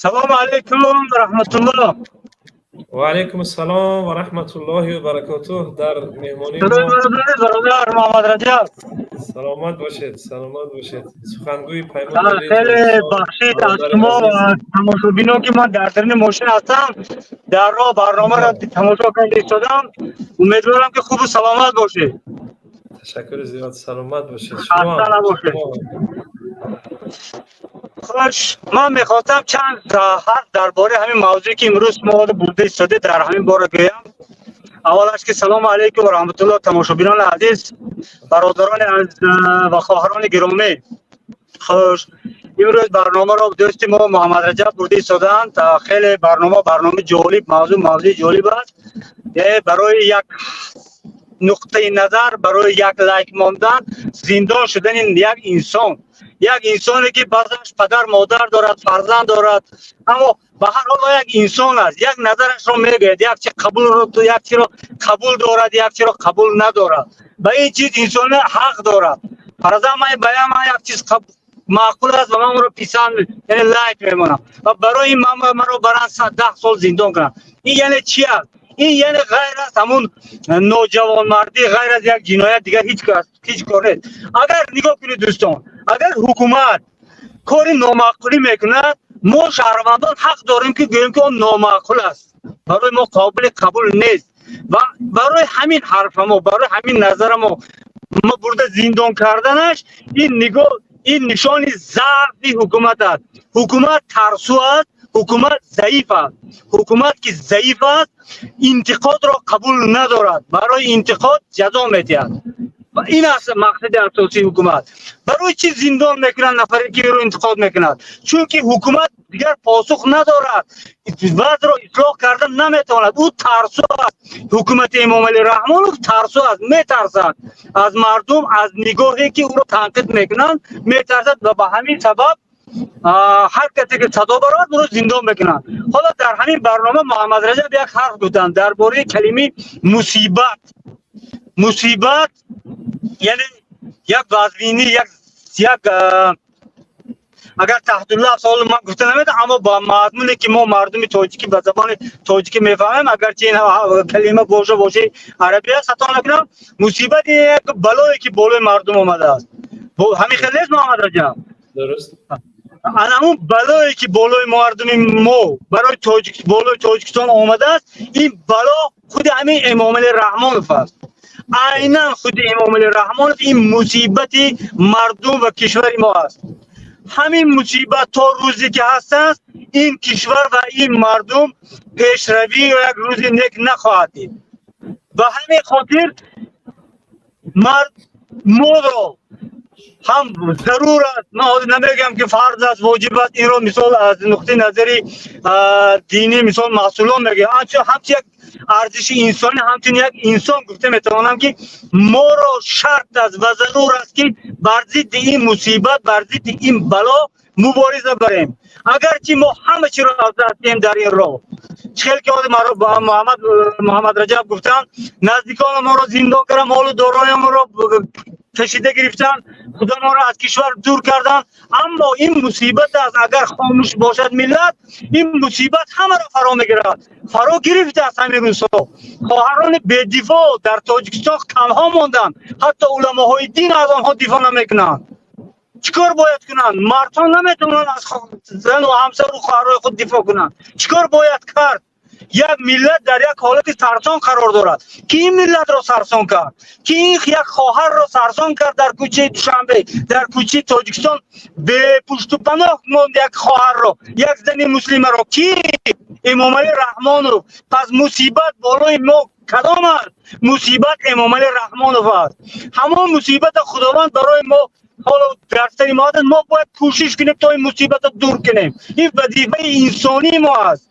Салому алайкум ва раҳматуллоҳ. Ва алайкум ассалом ва раҳматуллоҳи ва баракотуҳ. Дар меҳмонии мо бародар Муҳаммад Раҷаб. Саломат бошед, саломат бошед. Сухангӯи Паймон. Хеле бахшид аз шумо ва тамошобинон, ки ман дар даруни мошин ҳастам, дар роҳ барномаро тамошо карда истодам. Умедворам, ки хубу саломат бошед. Ташаккури зиёд, саломат бошед. Хаста набошед. Хуш, ман мехостам чанд ҳарф дар бораи ҳамин мавзӯе, ки имрӯз мо бурда истода, дар ҳамин бора гӯям. Аввалаш ки салому алайкум ва раҳматуллоҳ, тамошобинони азиз, бародарони ва хоҳарони гиромӣ. Хуш, имрӯз барномаро дӯсти мо Муҳаммад Раҷаб бурда истодаанд. Хеле барнома барномаи ҷолиб, мавзӯъ мавзӯи ҷолиб аст. Барои як нуқтаи назар, барои як лайк мондан зиндон шудани як инсон, як инсоне, ки баъзаш падар модар дорад, фарзанд дорад, аммо ба ҳар ҳол як инсон аст, як назарашро мегӯяд, як чи қабул, як чиро қабул дорад, як чиро қабул надорад. Ба ин чиз инсон ҳақ дорад. Фарзан ман баям як чиз маъқул аст ва ман онро писанд, яъне лайк мемонам, ва барои ин маро баранд 10 сол зиндон кунанд. Ин яъне чи аст? Ин яъне ғайр аз ҳамун ноҷавонмардӣ, ғайр аз як ҷиноят дигар ҳеҷ кор нест. Агар нигоҳ кунед, дӯстон, агар ҳукумат кори номаъқулӣ мекунад, мо шаҳрвандон ҳақ дорем, ки гӯем, ки он номаъқул аст, барои мо қобили қабул нест. Ва барои ҳамин ҳарфа мо, барои ҳамин назара мо бурда зиндон карданаш, ин нигоҳ, ин нишони заъфи ҳукумат аст. Ҳукумат тарсу аст, ҳукумат заиф аст. Ҳукумат ки заиф аст, интиқодро қабул надорад, барои интиқод ҷазо медиҳад. Ин аст мақсади асосии ҳукумат. Барои чӣ зиндон мекунанд нафаре, ки ӯро интиқод мекунад? Чунки ҳукумат дигар посух надорад, вазъро ислоҳ кардан наметавонад. Ӯ тарсу аст. Ҳукумати Эмомалӣ Раҳмонов тарсу аст, метарсад аз мардум, аз нигоҳе, ки ӯро танқид мекунанд, метарсад ва ба ҳамин сабаб ҳар касе ки садо барорад, ӯро зиндон мекунанд. Ҳоло дар ҳамин барнома Муҳаммад Раҷаб як ҳарф гуфтанд дар бораи калимаи мусибат. Мусибат яъне як вазнинӣ, як агар таҳтуллафз ҳоло ман гуфта наметавонам, аммо ба мазмуне, ки мо мардуми тоҷикӣ ба забони тоҷикӣ мефаҳмем, агарчи ин калима вожа вожаи арабӣ аст, хато накунам, мусибат як балое, ки болои мардум омадааст. Ҳамин хел нест, Муҳаммад Раҷаб? Дуруст. Ана ҳамун балое, ки болои мардуми мо, барои тоҷик, болои Тоҷикистон омадааст, ин бало худи ҳамин Эмомалӣ Раҳмонов аст. Айнан худи Эмомалӣ Раҳмонов ин мусибати мардум ва кишвари мо аст. Ҳамин мусибат то рӯзе ки ҳаст аст, ин кишвар ва ин мардум пешравӣ ё як рӯзи нек нахоҳад дид. Ба ҳамин хотир моро ҳам зарур аст, ман ҳозир намегӯям, ки фарз аст, воҷиб аст, инро мисол аз нуқтаи назари динӣ мисол масъулон мегӯям, ҳамчун як арзиши инсонӣ, ҳамчун як инсон гуфта метавонам, ки моро шарт аст ва зарур аст, ки бар зидди ин мусибат, бар зидди ин бало мубориза барем, агарчи мо ҳама чиро аз даст диҳем дар ин роҳ. Хел ки ҳозир Муҳаммад Раҷаб гуфтанд, наздикони моро зиндон карданд, молу дороямонро кашида гирифтанд, худамонро аз кишвар дур карданд, аммо ин мусибат аст. Агар хомӯш бошад миллат, ин мусибат ҳамаро фаро мегирад, фаро гирифтааст. Ҳамин рӯзҳо хоҳарони бедифоъ дар Тоҷикистон танҳо монданд, ҳатто уламоҳои дин аз онҳо дифоъ намекунанд. Чӣ кор бояд кунанд? Мардҳо наметавонанд аз зану ҳамсару хоҳарои худ дифоъ кунанд. Чӣ кор бояд кард? Як миллат дар як ҳолати сарсон қарор дорад. Ки ин миллатро сарсон кард? Ки ин як хоҳарро сарсон кард? Дар кӯчаи Душанбе, дар кӯчаи Тоҷикистон бепушту паноҳ монд як хоҳарро, як зани муслимаро. Ки? Эмомалӣ Раҳмонов. Пас мусибат болои мо кадом аст? Мусибат Эмомалӣ Раҳмонов аст. Ҳамон мусибата Худованд барои мо ҳоло дар сари мо аст. Мо бояд кӯшиш кунем, то ин мусибата дур кунем. Ин вазифаи инсонии мо аст.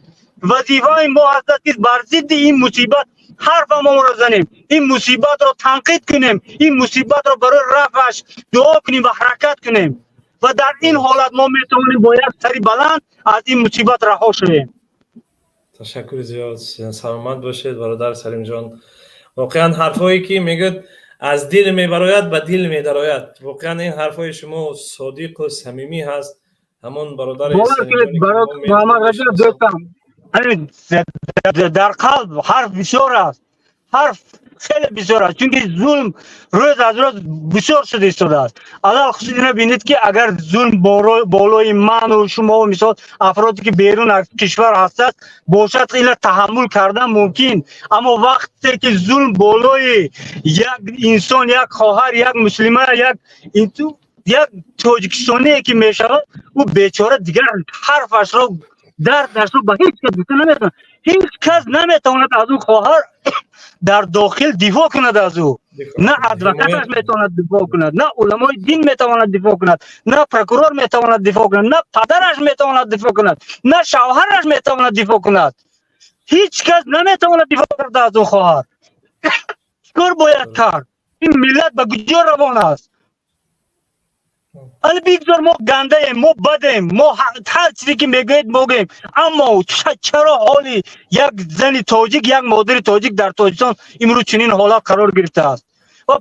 Вазифаи мо аст, ки бар зидди ин мусибат ҳарфамонро занем, ин мусибатро танқид кунем, ин мусибатро барои рафъаш дуо кунем ва ҳаракат кунем. Ва дар ин ҳолат мо метавонем бо як сари баланд аз ин мусибат раҳо шавем. Ташаккури зиёд, саломат бошед, бародар Салимҷон. Воқеан, ҳарфҳое ки мегӯяд, аз дил мебарояд, ба дил медарояд. Воқеан, ин ҳарфҳои шумо содиқу самимӣ ҳаст. Ҳамон бародари Муҳаммад Раҷаб, дӯстам, дар қалб ҳарф бисёр аст, ҳарф хеле бисёр аст, чунки зулм рӯз аз рӯз бисёр шуда истодааст. Алалхусус ина бинед, ки агар зулм болои ману шумо, мисол, афроде ки берун аз кишвар ҳастад, бошад, ила таҳаммул кардан мумкин. Аммо вақте ки зулм болои як инсон, як хоҳар, як муслима, як тоҷикистоние ки мешавад, ӯ бечора дигар ҳарфашро, дардашро ба ҳеҷ кас гуфта наметавонад. Ҳеҷ кас наметавонад аз ӯ хоҳар дар дохил дифоъ кунад аз ӯ. На адвокаташ метавонад дифоъ кунад, на уламои дин метавонад дифоъ кунад, на прокурор метавонад дифоъ кунад, на падараш метавонад дифоъ кунад, на шавҳараш метавонад дифоъ кунад. Ҳеҷ кас наметавонад дифоъ карда аз ӯ хоҳар. Чикор бояд кард? Ин миллат ба куҷо равон аст? Али бигзор, мо гандаем, мо бадем, мо ҳар чизе ки мегӯед, могӯем, аммо чаро ҳоли як зани тоҷик, як модари тоҷик дар Тоҷикистон имрӯз чунин ҳолат қарор гирифтааст? Ва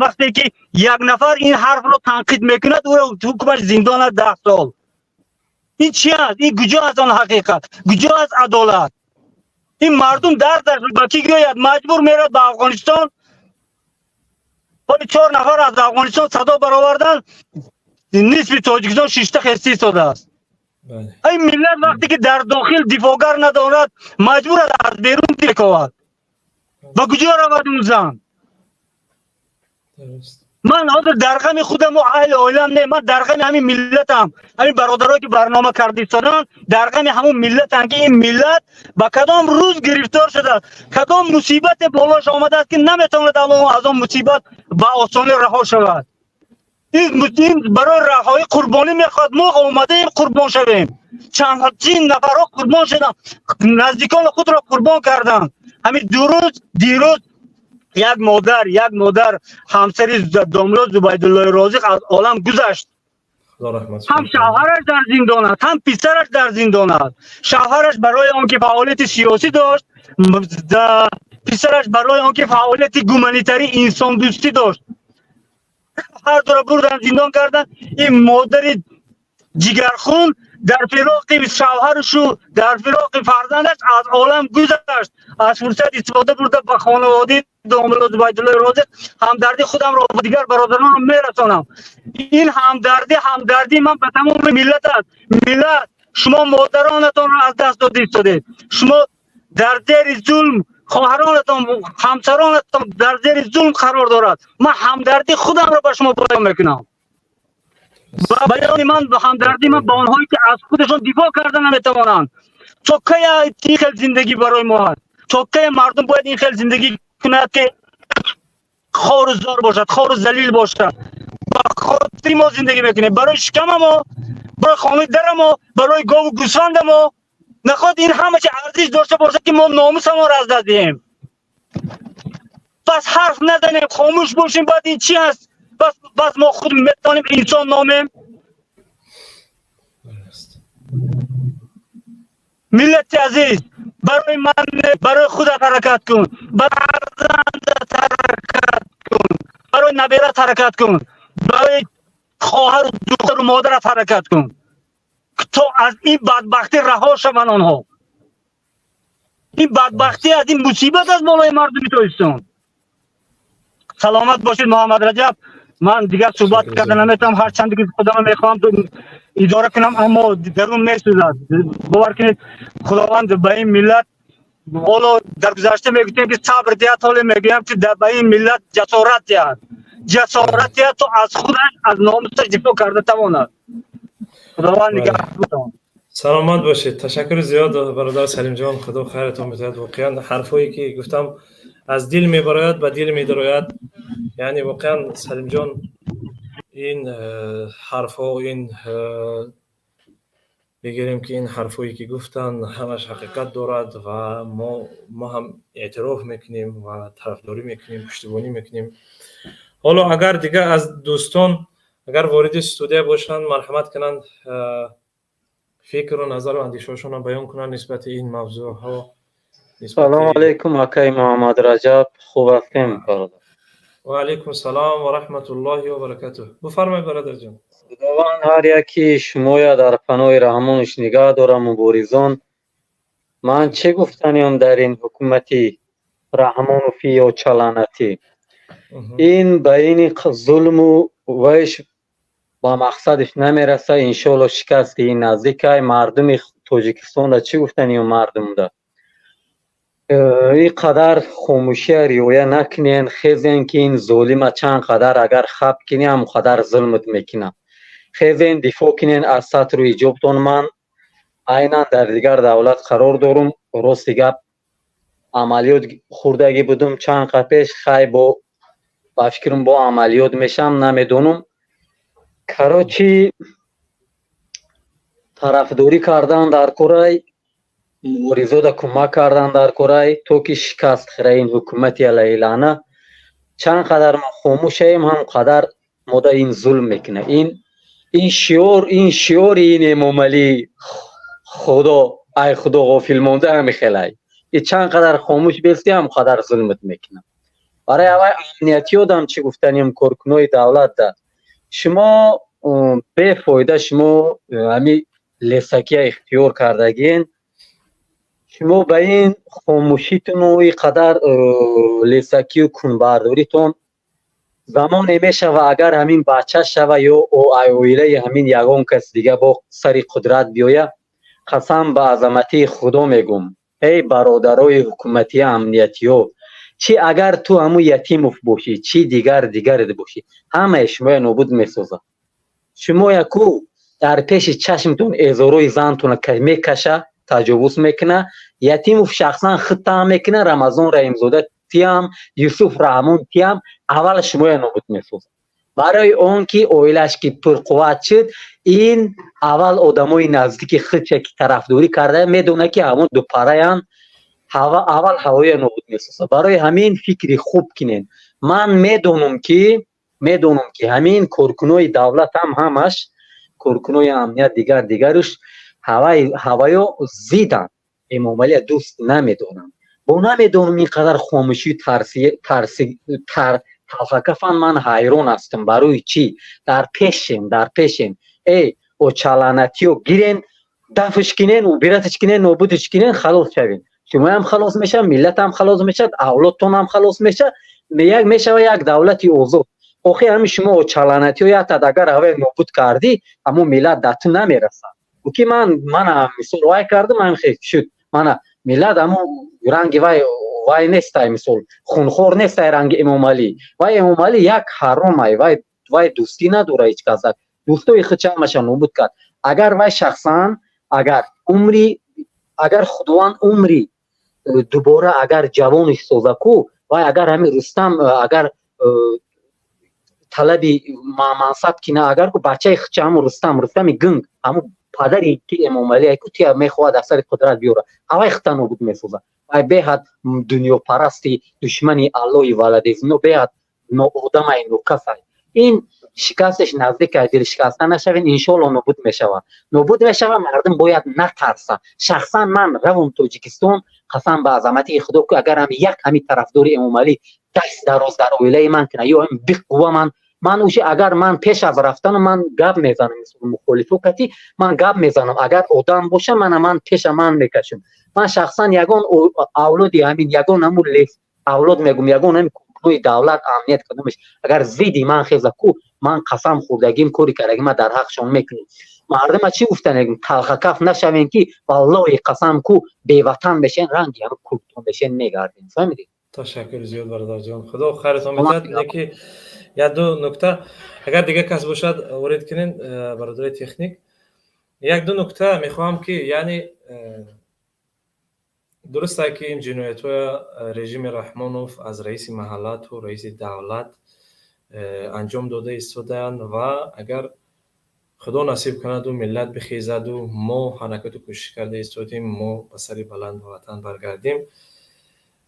вақте ки як нафар ин ҳарфро танқид мекунад, ӯро ҳукмаш зиндон аст 10 сол. Ин чи аст? Ин куҷо аст он ҳақиқат? Куҷо аст адолат? Ин мардум дардаш ба кӣ гӯяд? Маҷбур мерад ба Афғонистон. Ҳоли чор нафар аз Афғонистон садо баровардан, нисфи Тоҷикистон шишта хести истодааст. Ин миллат вақте ки дар дохил дифоъгар надорад, маҷбур аст аз берун дифоъ. Ба куҷо равад он зан? Ман ҳозир дар ғами худаму аҳли оилам не, ман дар ғами ҳамин миллатам. Ҳамин бародарое ки барнома карда истоданд, дар ғами ҳамун миллатам, ки ин миллат ба кадом рӯз гирифтор шудааст, кадом мусибате болош омадааст, ки наметавонад аз он мусибат ба осонӣ раҳо шавад. Ин барои раҳоӣ қурбонӣ мехоҳад. Мо омадаем қурбон шавем. Чандин нафарҳо қурбон шуданд, наздикони худро қурбон карданд. Ҳамин дурӯз, дирӯз як модар, ҳамсари домло Зубайдуллои Розиқ, аз олам гузашт. Ҳам шавҳараш дар зиндон аст, ҳам писараш дар зиндон аст. Шавҳараш барои он ки фаъолияти сиёсӣ дошт, писараш барои он ки фаъолияти гуманитарӣ, инсондӯстӣ дошт. Ҳар дуро бурдан, зиндон карданд. Ин модари ҷигархун дар фироқи шавҳаршу дар фироқи фарзандаш аз олам гузашт. Аз фурсат истифода бурда, ба хонаводаи домло Зубайдуллои Розиқ ҳамдардӣ худамро ба дигар бародаронро мерасонам. Ин ҳамдардии ман ба тамоми миллат аст. Миллат, шумо модаронатонро аз даст дода истодед. Шумо дар зери зулм, хоҳаронатон, ҳамсаронатон дар зери зулм қарор дорад. Ман ҳамдардии худамро ба шумо баён мекунам. Баёни ман, ҳамдардии ман ба онҳое ки аз худашон дифоъ карда наметавонанд. То кая ин хел зиндагӣ барои мо аст? То кая мардум бояд ин хел зиндагӣ кунад, ки хору зор бошад, хору залил бошад? Ба хотири мо зиндагӣ мекунем, барои шикамамо, барои хонаи дарамо, барои гову гӯсфандамо. Нахоҳад ин ҳама чи арзиш дошта бошад, ки мо номусамонро аз даст диҳем? Пас ҳарф назанем, хомӯш бошем. Баъд ин чи аст? Бас мо худ метавонем инсон номем? Миллати азиз, барои ман, барои худат ҳаракат кун, барои фарзандат ҳаракат кун, барои наберат ҳаракат кун, барои хоҳару духтару модарат ҳаракат кун, то аз ин бадбахтӣ раҳо шаванд онҳо. Ин бадбахтӣ аз ин мусибат аз болои мардуми Тоҷикистон. Саломат бошед, Муҳаммад Раҷаб. Ман дигар суҳбат карда наметавонам, ҳарчанде ки худамро мехоҳам идора кунам, аммо дарун месӯзад. Бовар кунед, Худованд ба ин миллат, ҳоло дар гузашта мегуфтем, ки сабр диҳад, ҳоле мегӯям, ки ба ин миллат ҷасорат диҳад, ҷасорат диҳад, то аз худаш, аз номусаш дифоъ карда тавонад. Худованд нигаҳбонтон. Саломат бошед, ташаккури зиёд, бародар Салимҷон, Худо хайратон бидиҳад. Воқеан, ҳарфҳое ки гуфтам, аз дил мебарояд, ба дил медарояд. Яъне воқеан, Салимҷон, ин ҳарфҳо, ин бигирем ки ин ҳарфҳое ки гуфтанд, ҳамаш ҳақиқат дорад ва мо ҳам эътироф мекунем ва тарафдорӣ мекунем, пуштибонӣ мекунем. Ҳоло агар дигар аз дӯстон агар вориди студия бошанд, марҳамат кунанд, фикру назару андешаҳошонро баён кунанд нисбати ин мавзӯъҳо. Салому алайкум, акай Муҳаммад Раҷаб, хуб ҳастем, бародар? Ва алайкум салом ва раҳматуллоҳи ва баракатуҳ, бифармоед, бародарҷон. Худованд ҳар яки шумоя дар паноҳи раҳмонаш нигаҳ дорад, муборизон. Ман чӣ гуфтаниам дар ин ҳукумати раҳмонофӣ ё чаланатӣ? Ин ба ини зулму вайш ба мақсадаш намераса, иншоалло, шикасти ин наздикай. Мардуми Тоҷикистонда чӣ гуфтаниам? Мардумда ин қадар хомӯшия риоя накунен, хезен, ки ин золима чанд қадар агар хаб кунӣ, ҳамон қадар зулмат мекунад. Хезен, дифоъ кунен аз сатру ҳиҷобтон. Ман айнан дар дигар давлат қарор дорум. Рости гап, амалиёт хӯрдагӣ будум чанд қа пеш. Хай, бо ба фикрам, бо амалиёт мешам, намедонум. Короче, тарафдорӣ кардан дар корай, муборизода кӯмак кардан дар корай, то ки шикаст хӯра ин ҳукумати алайҳилаъна. Чанд қадар мо хомӯшаем, ҳам қадар мода ин зулм мекунад. Ин шиор, ин шиори ин Эмомалӣ, худо ай худо ғофил монда, ҳамихелай. И чанд қадар хомӯш бестӣ, ҳам қадар зулмат мекунад. Барои аввал амниятиёдам чӣ гуфтанем? Коркунои давлатда шумо бефоида, шумо ҳами лесакия ихтиёр кардагиен. Шумо ба ин хомӯшитону ин қадар лесакию кунбардоритон, замоне мешава, агар ҳамин бача шава ё оилаи ҳамин ягон кас дига бо сари қудрат биёя, қасам ба азаматии Худо мегум, эй бародарои ҳукуматии амниятиё, чӣ агар ту ҳамун Ятимов бошӣ, чӣ дигар дигарет бошӣ, ҳамаи шумоя нобуд месозад. Шумоя ку дар пеши чашмтон эзорои зантона мекаша, таҷовуз мекуна. Ятимов шахсан худтаам мекуна, Рамазон Раҳимзода тиам, Юсуф Раҳмон тиам, аввал шумоя нобуд месозад. Барои он ки оилааш ки пурқувват шуд, ин аввал одамои наздики худша, ки тарафдорӣ карда, медонад, ки ҳамон дупараянд, аввал ҳавоя нобуд месозад. Барои ҳамин фикри хуб кинен. Ман медонам, ки ҳамин коркунои давлатам, ҳамаш коркунои амният, дигар дигаруш, ҳаваё зиданд, Эмомалия дӯст намедоранд. Бо намедонам, ин қадар хомӯшию талхакафан, ман ҳайрон ҳастам. Барои чӣ? Дар пешем, дар пешем. Эй очаланатиё, гирен, дафш кинен, убираташ кинен, нобудаш кинен, халос шавен. Шумоям халос мешавад, миллатам халос мешавад, авлодтонам халос мешавад, як мешава як давлати озод. Охир ҳамин шумо очаланатиё ятад, агар ҳавай нобуд кардӣ, ҳамон миллат дар ту намерасад. Ки ман мана мисол вай кардам, ҳамин хел шуд. Мана миллат ҳамон ранги вай нестай, мисол, хунхор нестай ранги Эмомалӣ. Вай Эмомалӣ як ҳаромай, вай дӯстӣ надора ҳеҷ кас, дӯстои худ ҳамаша нобуд кард. Агар вай шахсан, агар умри, агар Худованд умри дубора агар ҷавониш соза ку, вай агар ҳамин Рустам агар талаби мансаб кина, агар ку бачаи худча, ҳамун Рустам, Рустами гунг, ҳамун падари ки Эмомалӣ ку тия мехоҳад аз сари қудрат биёра, ҳавай худта нобуд месозад. Вай беҳад дунёпарасти, душмани Аллоҳи валадезино, беҳад ноодамай, нокасай. Ин шикасташ наздик, дилшикаста нашавед, иншоалло, нобуд мешавад, нобуд мешавад. Мардум бояд натарса. Шахсан ман равом Тоҷикистон, қасам ба азамати Худо ку, агар ҳам як ҳами тарафдори Эмомалӣ даст дароз дар оилаи ман кина ё биқува, ман уже агар ман пеш аз рафтану ман гап мезанам, мухолифо кати ман гап мезанам. Агар одам боша, мана ман пеша ман мекашам. Ман шахсан ягон авлоди ҳамин, ягон ҳамун лес авлод мегум, ягон ҳамин кӯи давлат, амният кадомеш агар зидди ман хеза ку, ман қасам хӯрдагим, кори кардагим ман дар ҳақшон мекунем. Мардума чӣ гуфтан? Талхакаф нашавем, ки валлоҳи, қасам ку, беватан мешен, ранги ҳам куртон мешен, мегардем, фаҳмидед? Ташаккури зиёд, бародарҷон, Худо хайратон бидиҳад. Неки як ду нукта, агар дигар кас бошад, ворид кунед, бародари техник. Як-ду нукта мехоҳам, ки яъне дуруст ки ин ҷиноятҳоя режими Раҳмонов аз раиси маҳалла то раиси давлат анҷом дода истодаанд ва агар Худо насиб кунаду миллат бихезаду мо ҳаракату кӯшиш карда истодем, мо ба сари баланд ба ватан баргардем,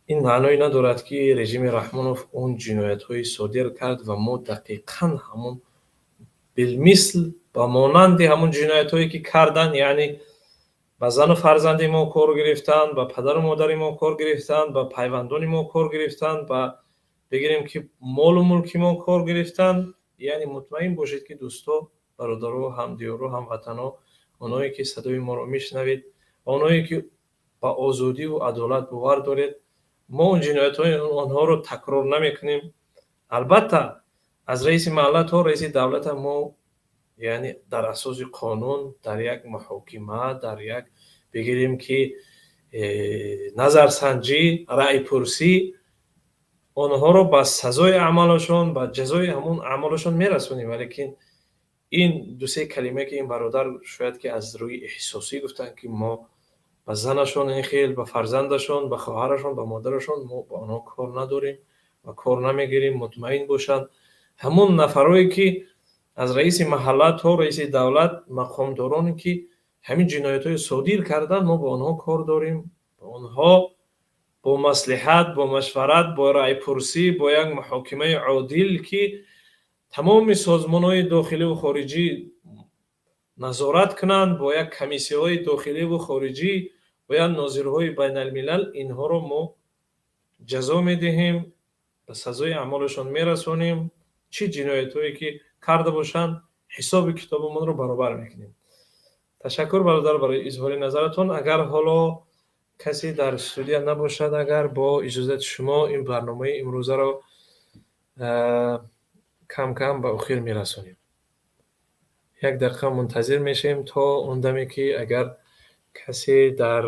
ин маъное надорад, ки режими Раҳмонов он ҷиноятҳои содир кард ва мо дақиқан ҳамон билмисл, ба монанди ҳамон ҷиноятҳое, ки карданд, яъне ба зану фарзанди мо кор гирифтанд, ба падару модари мо кор гирифтанд, ба пайвандони мо кор гирифтанд, ба бигирем, ки молу мулки мо кор гирифтанд. Яъне мутмаин бошед, ки дӯсто, бародаро, ҳамдиёро, ҳамватано, оное ки садои моро мешунавед ва оное ки ба озодиву адолат бовар доред, мо он ҷиноятҳои онҳоро такрор намекунем. Албатта, аз раиси маҳалла то раиси давлата мо, яъне дар асоси қонун, дар як муҳокима, дар як бигирем, ки назарсанҷӣ, раъйпурсӣ онҳоро ба сазои аъмолашон, ба ҷазои ҳамон аъмолашон мерасонем. Валекин ин дусе калима, ки ин бародар шояд ки аз рӯи эҳсосӣ гуфтанд, ки мо ба занашон ин хел, ба фарзандашон, ба хоҳарашон, ба модарашон, мо ба онҳо кор надорем ва кор намегирем. Мутмаин бошанд, ҳамон нафарое ки аз раиси маҳалла то раиси давлат, мақомдороне ки ҳамин ҷиноятҳои содир карданд, мо бо онҳо кор дорем. Бо онҳо бо маслиҳат, бо машварат, бо раъйпурсӣ, бо як муҳокимаи одил, ки тамоми созмонҳои дохиливу хориҷӣ назорат кунанд, бо як комиссияҳои дохиливу хориҷӣ, бо як нозирҳои байналмилал инҳоро мо ҷазо медиҳем, ба сазои аъмолашон мерасонем. Чӣ ҷиноятҳое ки карда бошанд, ҳисоби китобамонро баробар мекунем. Ташаккур, бародар, барои изҳори назаратон. Агар ҳоло касе дар студия набошад, агар бо иҷозати шумо ин барномаи имрӯзаро кам кам ба охир мерасонем. Як дақиқа мунтазир мешавем то он даме, ки агар касе дар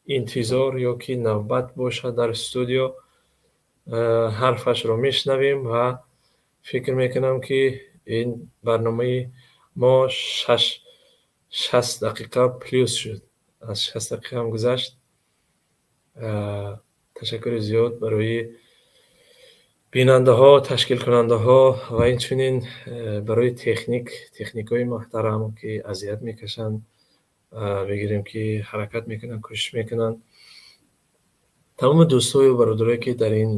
интизор ё ки навбат бошад дар студио, ҳарфашро мешунавем. Ва фикр мекунам, ки ин барномаи мо 60 дақиқа плюс шуд, аз 60 дақиқа ҳам гузашт. Ташаккури зиёд барои бинандаҳо, ташкилкунандаҳо ва инчунин барои техникҳои муҳтарам, ки азият мекашанд, бигирем, ки ҳаракат мекунанд, кӯшиш мекунанд. Тамоми дӯстою бародарое, ки дар ин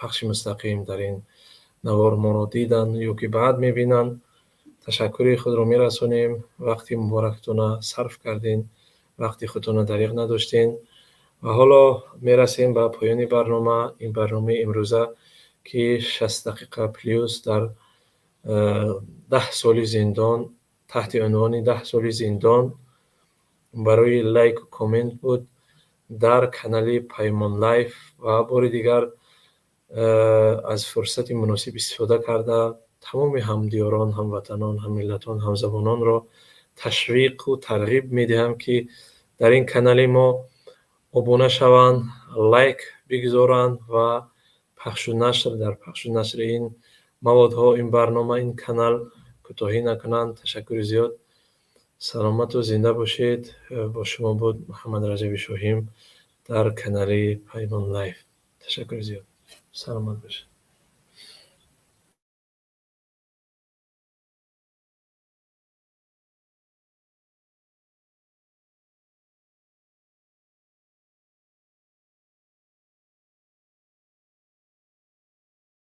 пахши мустақим, дар ин навор моро диданд ё ки баъд мебинанд, ташаккури худро мерасонем. Вақти муборактона сарф кардем, вақти худтона дариғ надоштем. Ва ҳоло мерасем ба поёни барнома. Ин барномаи имрӯза, ки 60 дақиқа плюс дар 10 соли зиндон, таҳти унвони 10 соли зиндон барои лайку коммент буд дар канали Паймон Лайф. Ва бори дигар аз фурсати муносиб истифода карда, тамоми ҳамдиёрон, ҳамватанон, ҳаммиллатон, ҳамзабононро ташвиқу тарғиб медиҳам, ки дар ин канали мо обуна шаванд, лайк бигзоранд ва пахшу нашр, дар пахшу нашри ин маводҳо, ин барнома, ин канал кӯтоҳӣ накунанд. Ташаккури зиёд, саломату зинда бошед. Бо шумо буд Муҳаммад Раҷаби Шоҳим дар канали Паймон Лайф. Ташаккури зиёд, саломат бошед.